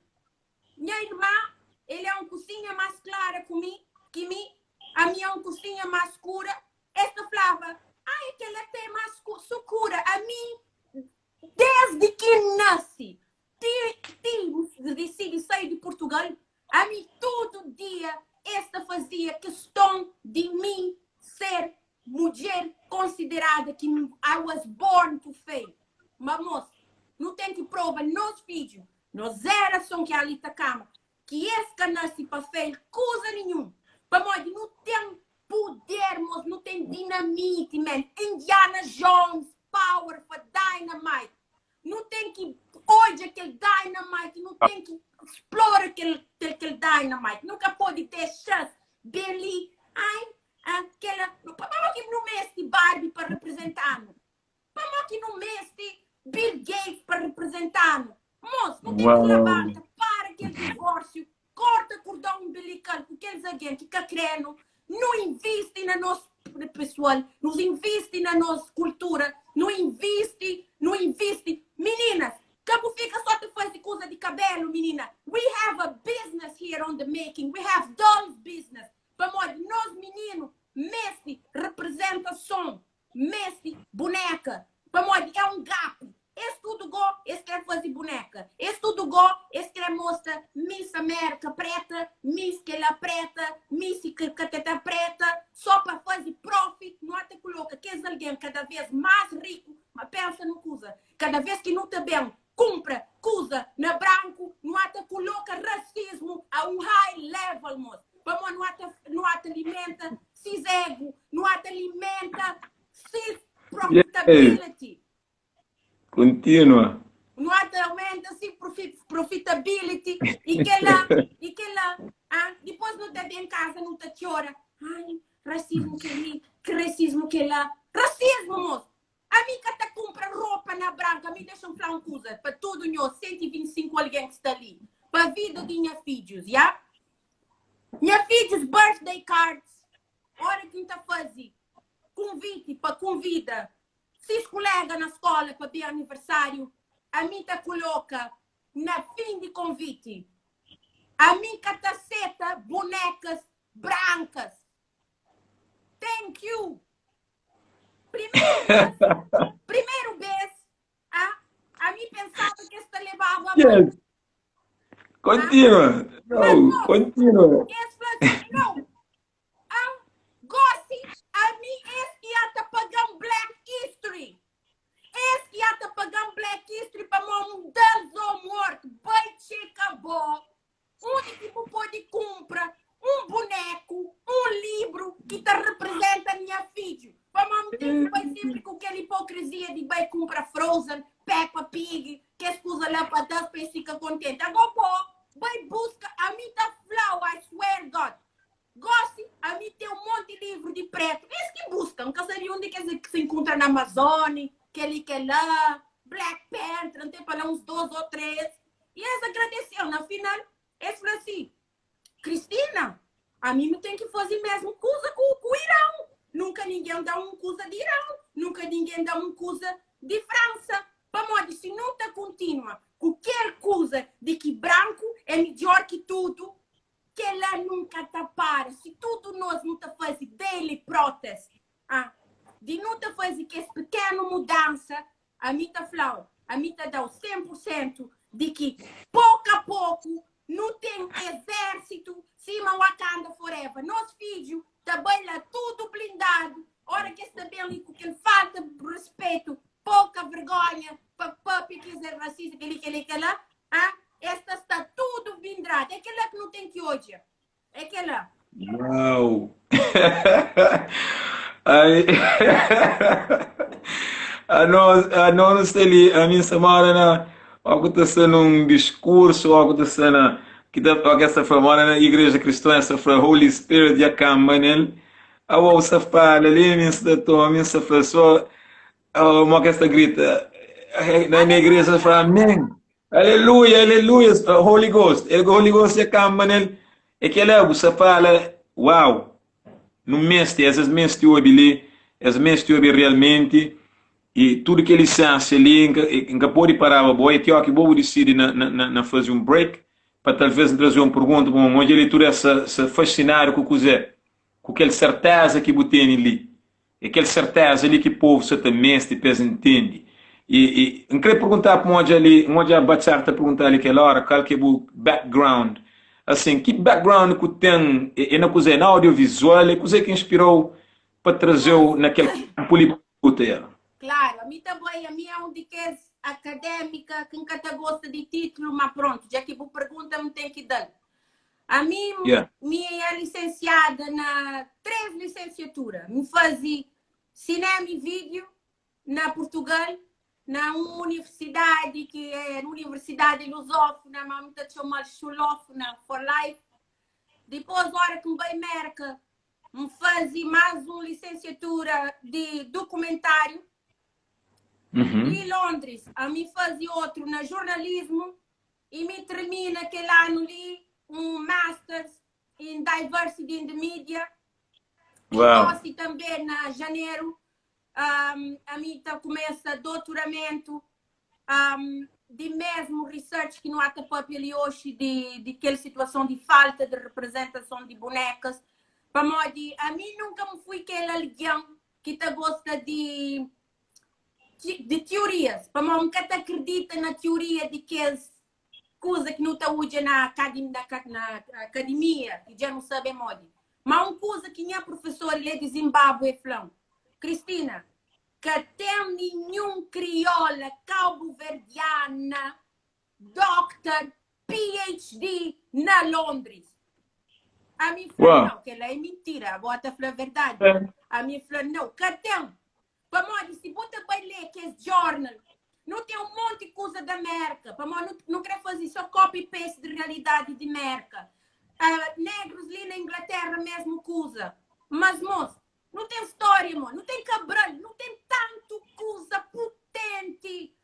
Nha irmã, el é un kusinha más klara ku mi, ki mi, ami é un kusinha más skura. Es ta flaba, Ai, kel-la ten más sukura. Ami, desdi ki N nase, Ti ti N disidi sai di Purtugal, ami tudu dia es ta fazia kiston di mi ser mudjer konsiderada ki I was born to fail. Ma mos, nu ten ki prova nos fidju, nos gerason ki ali ta kama, ki es ka nasi pa fail kuza ninhun. Pamodi nu ten puder mos, nu ten dinamiti man, Indiana Jones power for dynamite. Nu ten ki odja kel dynamite, nu ten ki splora kel, kel, kel dynamite. Nu ka pode dexa-s ben li, ai, ah, kela, pamodi ki nu meste Barbie pa reprezenta-nu? Pamodi ki nu meste Bill Gates pa reprezenta-nu? Mos, nu ten ki labanta, para kel divórsiu, korta kordon umbilikal ku kes algen ki ka krê-nu, nu invisti na nos pesoal, nu invisti na nos kultura, nu invisti, nu invisti. Mininas, ka bu fika só ta faze kuza di kabelu, minina. We have a business here on the making, we have dolls business. Pamodi nos mininu meste reprezentason meste buneka pamodi é un gap es tudu go es kre faze buneka es tudu go es kre mostra miss america preta miss kela preta miss kateta preta so pa faze profit nu ata koloka kes algen kada vez mas riku ma pensa nun kuza kada vez ki nu ta ben kunpra kuza na branku nu ata koloka rasismu a un high level mos pamodi nu ata nu ata alimenta sis ego, nu ata alimenta sis profitability. Continua. Nu ata aumenta si profi, profitability e kela, e kela, ah, dipôs nu ta ben casa nu ta txora. Ai, racismo que li, que racismo que lá. Racismo, moço. Ami ka ta kunpra ropa na branka. Ami dexa-m fla un kuza pa tudu nhos, 125 algen ki sta li. Pa vida di nha fidjus, ya? Nha fidjus birthday cards, ora ki N ta faze kunviti pa kunvida sis kulega na skola pa ben aniversariu, ami ta kuloka na fin di konviti, Ami ka ta seta bunekas brankas. Thank you! Primeru bes, primeru bes, ah, ami pensaba ki es ta lebaba mal. Yes. Continua. Mas Não, não, continua. es fla assim, não, ah, gosi, ami es ki ata paga-m Black History. Es ki ata paga-m Black History pamó N da-s homework, bai txeka bo. Undi ki bu pode kunpra un buneku, un libru ki ta reprezenta nha fidju? Pamodi N ten ki bai senpri ku kel ipokrizia di bai kunpra Frozen, Peppa Pig, kes kuza la pa da-s pa es fika kontenti. Agó bo bai buska, ami ta fla-u, I swear God, gósi ami ten un monti livru di pretu, es ki buska, N ka sabe undi ki es se inkontra na Amazon, kel-li, kel-la, Black Panther, N ten pa la uns dos ô tres. I es agradese-l. Na final, es fla si, Kristina, ami nu ten ki faze mésmu kuza ku, ku Irão. Nunka ningen da un kuza di Irão, nunka ningen da un kuza di Fransa. Pamodi si nu ta kontinua ku kel kuza di ki branku é midjór ki tudu, kel-la nunka ta para. Si tudu nos nu ta faze daily protest, ah, di nu ta faze kes pekénu mudansa, Ami ta fla-u, ami ta da-u 100 pur sentu di ki poku a poku nu ten ezérsitu sima Wakanda Forever. Nos fidju ta bai la tudu blindadu ora ki es ta ben li ku kel falta di ruspetu, poka vergonha pa papia ki es é rasista, kel-li, kel-li, kel-la. Ah, es ta sta tudu bindradu. É kel-la ki nu ten ki odja. É kel-la. Uau! Ai, anos, anos nu sta li, ami sta mora na, ó ku ta sta num diskursu, ó ku ta sta na, ki ta, ó ki esta fla, mora na igreja kriston, esta fla Holy Spirit dja kamba nel, awó sta fala li, ami sta toma, ami sta fla só, ó, mo ki esta grita, na, na igreja fla amén. Aleluia, aleluia, Holy Ghost, el Holy Ghost dja kamba nel, é kela bu sta fala, uau, nu meste, es meste obi li, es meste obi realmenti, e tudu kel lisensia li, N ka pode paraba bo, é ti oki bo bu disidi na, na, na faze un break, pa talvez N traze un pergunta, pa N odja li tudu essa, essa fascinadu ku kuze, ku kel serteza ki bu tene li. É kel serteza li ki povu sa ta meste pa es ntende. I, i N kre perguntá pa N odja li, N odja Batxar ta perguntá li kel óra kal ki é bu background. Asin, ki background ku ten? É, é na kuzê? Na audiovisual? É kuzê ki inspirau pa traze-u na kel kanpu li pa luta? Ya. Klaru, ami ta bai, ami é un di kes akadémika ki N ka ta gosta di titlu, ma prontu, dja ki bu pergunta, N ten ki da-l. Ami, Yeah. mi é lisensiada na 3 lisensiatura. Mi faze cinema e vídeo na Portugal, na un universidade ki é Universidade Lusófona, mas mi ta txoma-l Xulófona for life. Dipôs, ora ki N bai Merka, N faze más un lisensiatura di dokumentáriu. Uhum. Li Londres, ami faze otru na jornalismu I mi termina kel anu li un Masters in Diversity in the Media. I Uau. gosi tanbe na janeru um, ami ta kumesa doutoramentu um, di mesmu research ki nu ata papia li oxi di, di kel situason di falta di representason di bonekas. Pamodi ami nunka N fui kel algen ki ta gosta di di tiorias, pamodi N ka ta akredita na tioria di kes kuza ki nu ta odja na na akademia, ki dja nu sabe modi. Ma un kuza ki nha profesor li di Zimbábue fla-m, Cristina, ka ten ninhun kriola kaubuverdiana doctor, PhD na Londres. Ami fla, Uau. não, kel-la é mintira, abo ta fla verdade. Ami fla, não, ka ten. Pamodi si bu ta bai lê kes jornal, nu ten un monti kuza da Merka, pamodi nu, nu kre faze só copy paste di realidadi di Merka. Uh, negrus li na Inglaterra mesmu kuza. Mas mos, nu ten stória mo, nu ten Cabral, nu ten tantu kuza putenti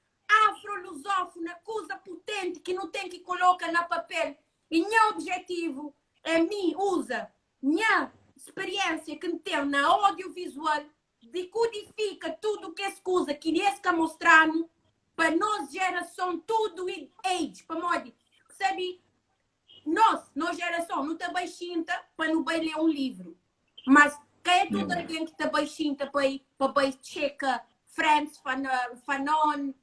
afro-lusófona, kuza putenti ki nu ten ki koloka na papel. I nha objetivu é mi uza nha speriénsia ki N ten na audiovisual dikudifika tudu kes kuza ki es ka mostra-nu pa nos jerason tudu age pamodi sabe nos, nos jerason nu ta bai xinta pa nu bai lé un livru mas ka é tudu algen ki ta bai xinta pa pa bai txeka Frantz Fanon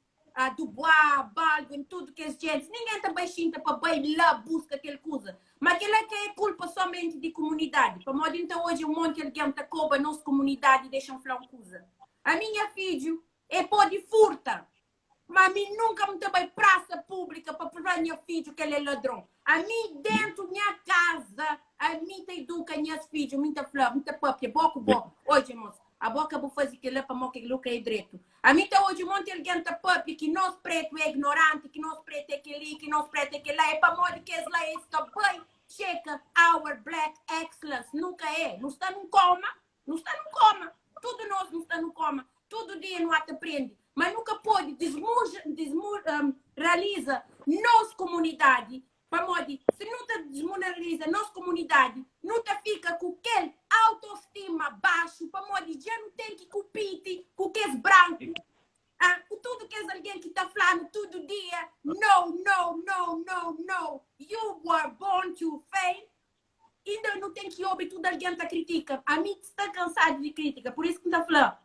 Du Bois, Baldwin, tudu kes gentis, ningen ta bai xinta pa bai la buska kel kuza. Ma kela ka é kulpa somenti di kumunidadi, pamodi N ta odja un monti algen ta koba nos kumunidadi. Dexa-m fla un kuza, ami nha fidju e pode furta, ma ami nunka N ta bai prasa públika pa fla nha fidju kel é ladron. Ami dentu nha kaza, ami ta iduka nhas fidju, mi ta fla, mi ta papia bo ku bo, odja mos, abo ka bu faze kela pamodi kel-li ka é dretu. Ami ta odja un monti algen ta papia ki nos pretu é ignoranti, ki nos pretu é kel-li, ki nos pretu é kel-la. É pamodi kes la es ka bai txeka our black excellence. Nu ka é. Nu sta nun koma. Nu sta nun koma. Tudu nos nu sta nun koma. Tudu dia nu ata prende. Ma nu ka pode desmoraliza nos komunidadi Pamodi si nu ta desmoraliza nos komunidadi, nu ta fika ku kel autostima baxu pamodi dja nu ten ki kupiti ku kes branku, ah, ku tudu kes algen ki ta fla-nu tudu dia, no, no, no, no, no, you were born to fail. Inda nu ten ki obi tudu algen ta kritika. Ami sta kansadu di kritika, pur isu ki N ta fla,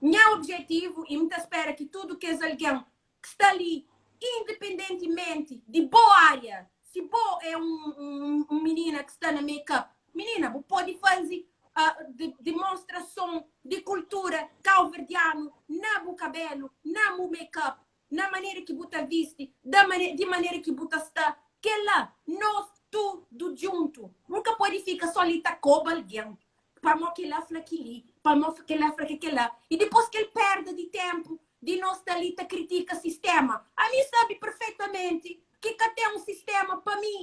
nha objetivu, i N ta spera ki tudu kes algen ki sta li, independentimenti di bo ária, si bo é un, un, un minina ki sta na make-up, minina, bu pode faze uh, de, demonstrason di kultura kauverdianu na bu kabelu, na bu make-up, na manera ki bu ta visti, da mane, di manera ki bu ta sta. Kela, nos tudu djuntu. Nu ka pode fika só li ta koba algen. Pamó kel-la fla kel-li, pamó kel-la fla kel-la. I dipôs kel perda di ténpu di nos sta li ta kritika sistéma. Ami sabe perfeitamenti ki ka ten un sistéma pa mi.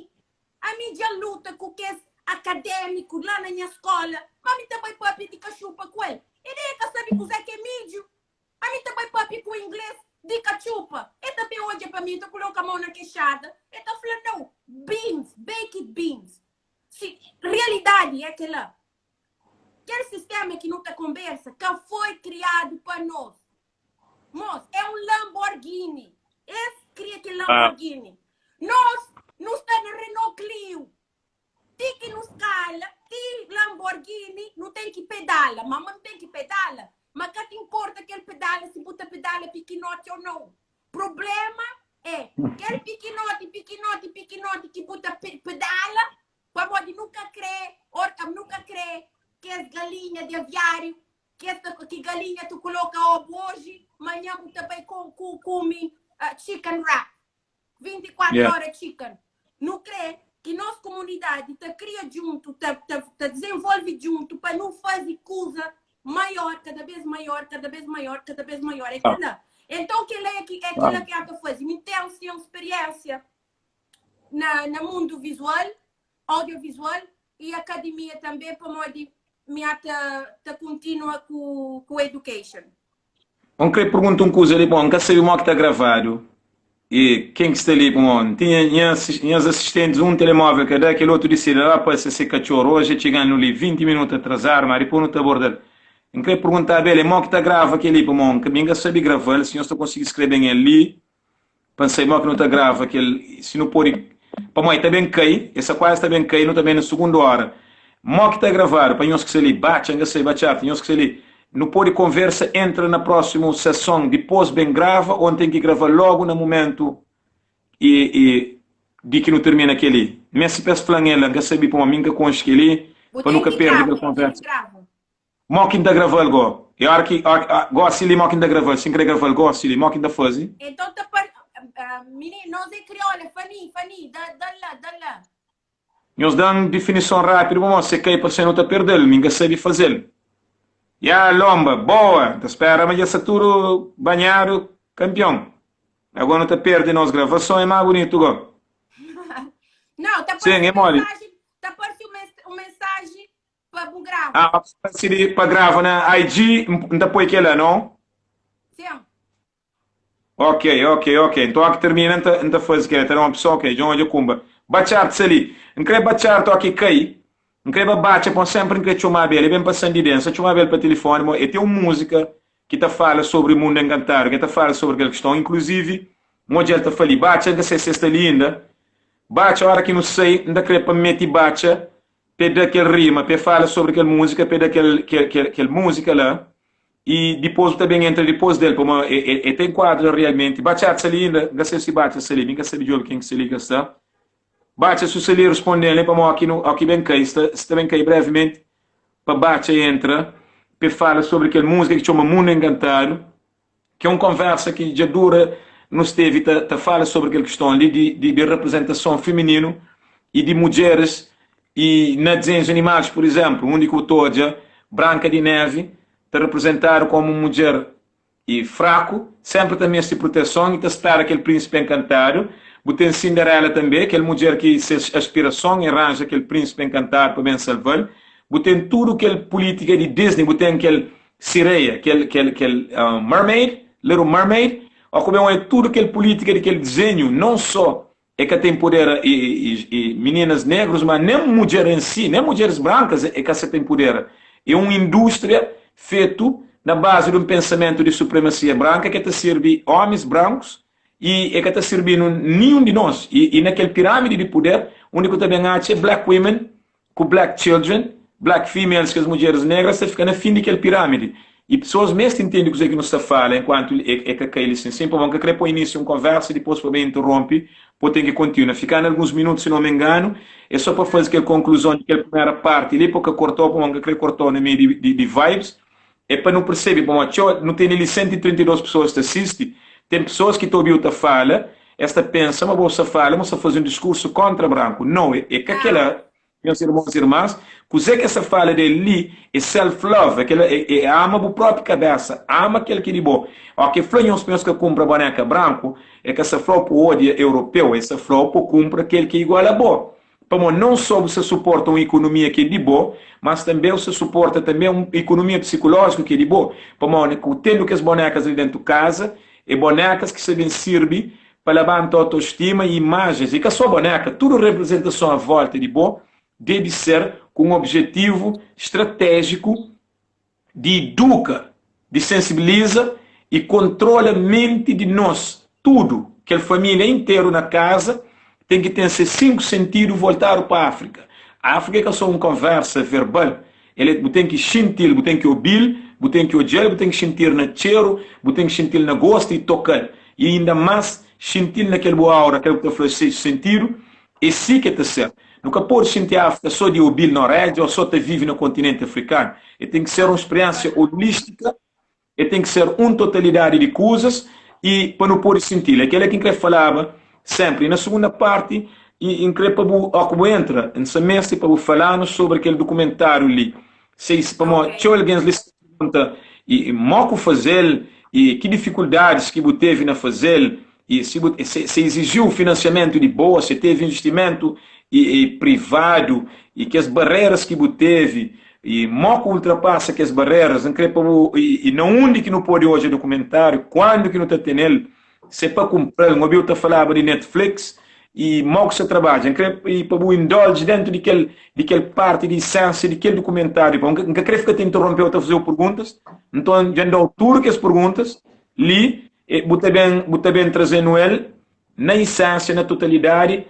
Ami dja luta ku kes akadémiku la na nha skóla, má mi ta bai pâpia di kaxupa ku el. E nen e ka sabe kuzê ki é midju. Ami ta bai pâpia ku inglês di katxupa. E ta ben odja pa mi, e ta koloka mô na kexada, e ta fla, Nau, beans, baked beans. Si realidadi é kela, kel sistema ki nu ta konbersa ka foi kriadu pa nos. Mos, é un Lamborghini. Es kria kel Lamborghini. Nos, nu sta na Renault Clio. Ti ki nu skala, ti Lamborghini, nu ten ki pedala. Ma nu ten ki pedala. Ma ka ta inporta kel pedala si bu ta pedala pikinoti o nau. Problema é kel pikinoti, pikinoti, pikinoti ki bu ta pedala, pamodi nu ka kre, nu ka kre kes galinha di aviáriu, kes ki galinha tu koloka obu oji, manhan bu ta bai kume chicken wrap. 24 Yeah. ora chicken. Nu kre ki nos komunidadi ta kria djuntu, ta, ta, ta dizenvolve djuntu pa nu faze kuza maior, kada bes maior, kada bes maior, kada bes maior. É Ah. kela. Então kela é ki é Ah. kela ki a ta faze. Mi ten sim speriensia na, na mundu visual, audiovisual e akademia tanbe pamodi mi a ta, ta kontinua ku, ku education. N kre pergunta un kuza li, bon, N ka sabe mo ki ta gravadu e ken ki sta li, bon, N tinha nhas asistentis, un telemóvel ka da, kel otu disidi la pase se katxoru, oji e txiga-nu li 20 minutu atrasadu, ma dipôs nu ta aborda-l. N kre perguntaba el, e mo ki ta grava kel-li, pamodi mi N ka sabe grava-l, si nhos ta konsigi skrebe-m el li, Pa N sabe mo ki nu ta grava kel si nu pode pamodi ta ben kai esa kuazi ta ben kai nu ta ben na sugundu ora mo ki ta gravadu pa nhos ki sta li batxa N ka sabe batxa arti nhos ki sta li nu pode konversa entra na prosimu seson dipos ben grava o N ten ki grava logu na mumentu i i di ki nu termina keli meste pa es fla-m el la N ka sabe pamodi mi N ka konxe keli Bu pa nu ten ka ki perde grava, kel bu ten ki konversa. grava. Mo ki N ta grava-l go? E ora ki, ora, gosi li mo ki N ta grava-l? Si N kre grava-l gosi li, mo ki N ta faze? Então ta par, minino, nos é crioula, Fani, Fani, da, da la, da la. Nhos da-m difinison rápidu pamodi se kai parse nu ta perde-l, mi N ka sabe faze-l. Ya, Lomba, boa! N ta spera ma dja sta tudu banhadu, kanpion. Agora nu ta perde nos gravason, é má bunitu go. Não, ta Sim, parse é un moli. mensaji, ta parse un mensaji Pa bu grava. Ah, si di pa grava na IG, N ta poi kela, não? Sim. Ok, ok, ok. Então aki termina, N ta, N ta faze kela. Ta da uma pessoa, ok, dja N odja kumba. Batxart sa li. N kre batxart oki kai. N kre ba batxa, pon sempri N kre txomaba el. E ben pasan di den. N sa txomaba el pa telefoni, mo e ten un múzika ki ta fala sobri mundu enkantadu, ki ta fala sobri kel kiston. Inkluzivi, N odja el ta fali, batxa, N ka sei si el sta li inda. Batxa, ora ki nu sai, N ta kre pa N meti batxa p'e da kel rima, p'e fala sobri kel múzika, p'e da kel, kel, kel, kel múzika la, i dipôs bu ta ben entra dipôs del, pamodi e, e, e ta enkuadra realmenti. Batxata sta li inda? N ka sabe si Batxa sta li, mi N ka sabe djobe ken ki sta li ka sta. Batxa, si bu sta li, responde-m li, pamodi oki nu, oki ben kai, sta, sta ben kai brevimenti, pa Batxa entra, p'e fala sobri kel múzika ki txoma Mundu Enkantadu. Ki é un konversa ki dja dura nu stevi ta ta fala sobri kel kiston li di di di reprezentason femininu i di mudjeris i na dizenhus animadus, pur izenplu, undi ki bu ta odja Branka di Nevi ta reprezentadu komu un mudjer i fraku, senpri ta meste proteson i ta spera kel prínsipi enkantadu. Bu ten Cinderela tanbe, kel mudjer ki se aspirason é ranja kel prínsipi enkantadu pa ben salva-l. Bu ten tudu kel pulítika di Disney, bu ten kel Sireia, kel, kel, kel uh, mermaid, Little Mermaid, ó ku ben oia tudu kel pulítika di kel dizenhu, non só e ka ta empodera e, e, e meninas negrus, ma nen mudjer en si, nen mudjeris brankas e ka sa ta empodera. É un indústria fetu na bazi di un pensamentu di supremasia branka ke ta sirbi omis brankus i e ka ta sirbinu ninhun di nos. I, i na kel piramidi di puder, undi ku ta ben atxa é black women ku black children, black females, kes mudjeres negras ta fika na fin di kel piramidi. I pesoas meste intende kuzê ki nu sta fala enkuantu e, e ka kai li sin sin, pamodi N ka kre poi inisiu un konversa dipos pa ben interrompi, po ten ki kontinua. Fika na alguns minutu si no me enganu, é so pa faze kel konkluzon di kel primera parti li, po ka kortau, pamodi N ka kre kortau na meiu di, di, di vibes. É pa nu persebe, pamodi txeu, nu tene li 132 pesoas ta sisti, ten pesoas ki ta obiu ta fala, es ta pensa ma bo sta fala, ma bu sta faze un diskursu kontra branku. Nau, é, é ka kela. Nhas irmons i irmans, kuzê ki es ta fala di el li é self-love, é kel, é ama bu própi kabésa, ama kel ki é di bo. Óki el fla nhos pa nhos ka kunpra bonéka branku, el ka sta fla-u pa ôdia europeu, el sta fla-u pa kunpra kel ki é igual a bo. Pamodi non sô bu sta suporta un ikonomia ki é di bo, mas tanbê bu sta suporta tanbê un ikonomia psikulójiku ki é di bo. Pamodi ku tendu kes bonékas li déntu kaza, é bonékas ki sta ben sirbi pa labanta autostima i imajens, i ka só boneka, tudu reprezentason a volta di bo debe ser ku un objetivu stratéjiku di iduka, di sensibiliza i kontrola menti di nos tudu, kel família interu na kaza ten ki ten ses 5 sentidu voltadu pa Áfrika. Áfrika é ka só un konversa verbal, El é, bu ten ki xinti-l, bu ten ki obi-l, bu ten ki odja-l, bu ten ki xinti-l na txeru, bu ten ki xinti-l na gostu i toka-l. I inda más, xinti-l na kel bu aura, kel ku ta fla sextu sentidu. É si ki el ta ser. Nu ka pode xinti Áfrika sô di obi-l na orédja ô sô ta vive na kontinenti afrikanu. El ten ki ser un spriénsia olístika. El ten ki ser un totalidadi di kuzas i pa nu pode sinti-l. É kel-la ki N krê falaba sénpri. I na sugunda párti, i N krê pa bu, óki ku bu entra, N sta meste pa bu fala-nu sobri kel dukumentáriu li. Se, pamodi txeu algen li sta pergunta i mó ku faze-l i ki difikuldadis ki bu tevi na faze-l i si bu se, se izijiu finansiamentu di bo, se tevi investimentu i, i privadu i kes bareras ki bu tevi i mo ku ultrapasa kes bareras. N kre pa bu i, i na undi ki nu pode odja dokumentariu, kuandu ki nu ta tenel, se pa kunpral. N obiu ta falaba di Netflix i mo ku sa trabadja. N kre i pa bu indulge dentu di kel di kel parti di isensia di kel dokumentariu. Pa N ka kre fika ta interrompeu ta fazeu perguntas, nton dja N dau tudu kes perguntas li. E bu ta ben, bu ta ben traze-nu el na isensia, na totalidadi.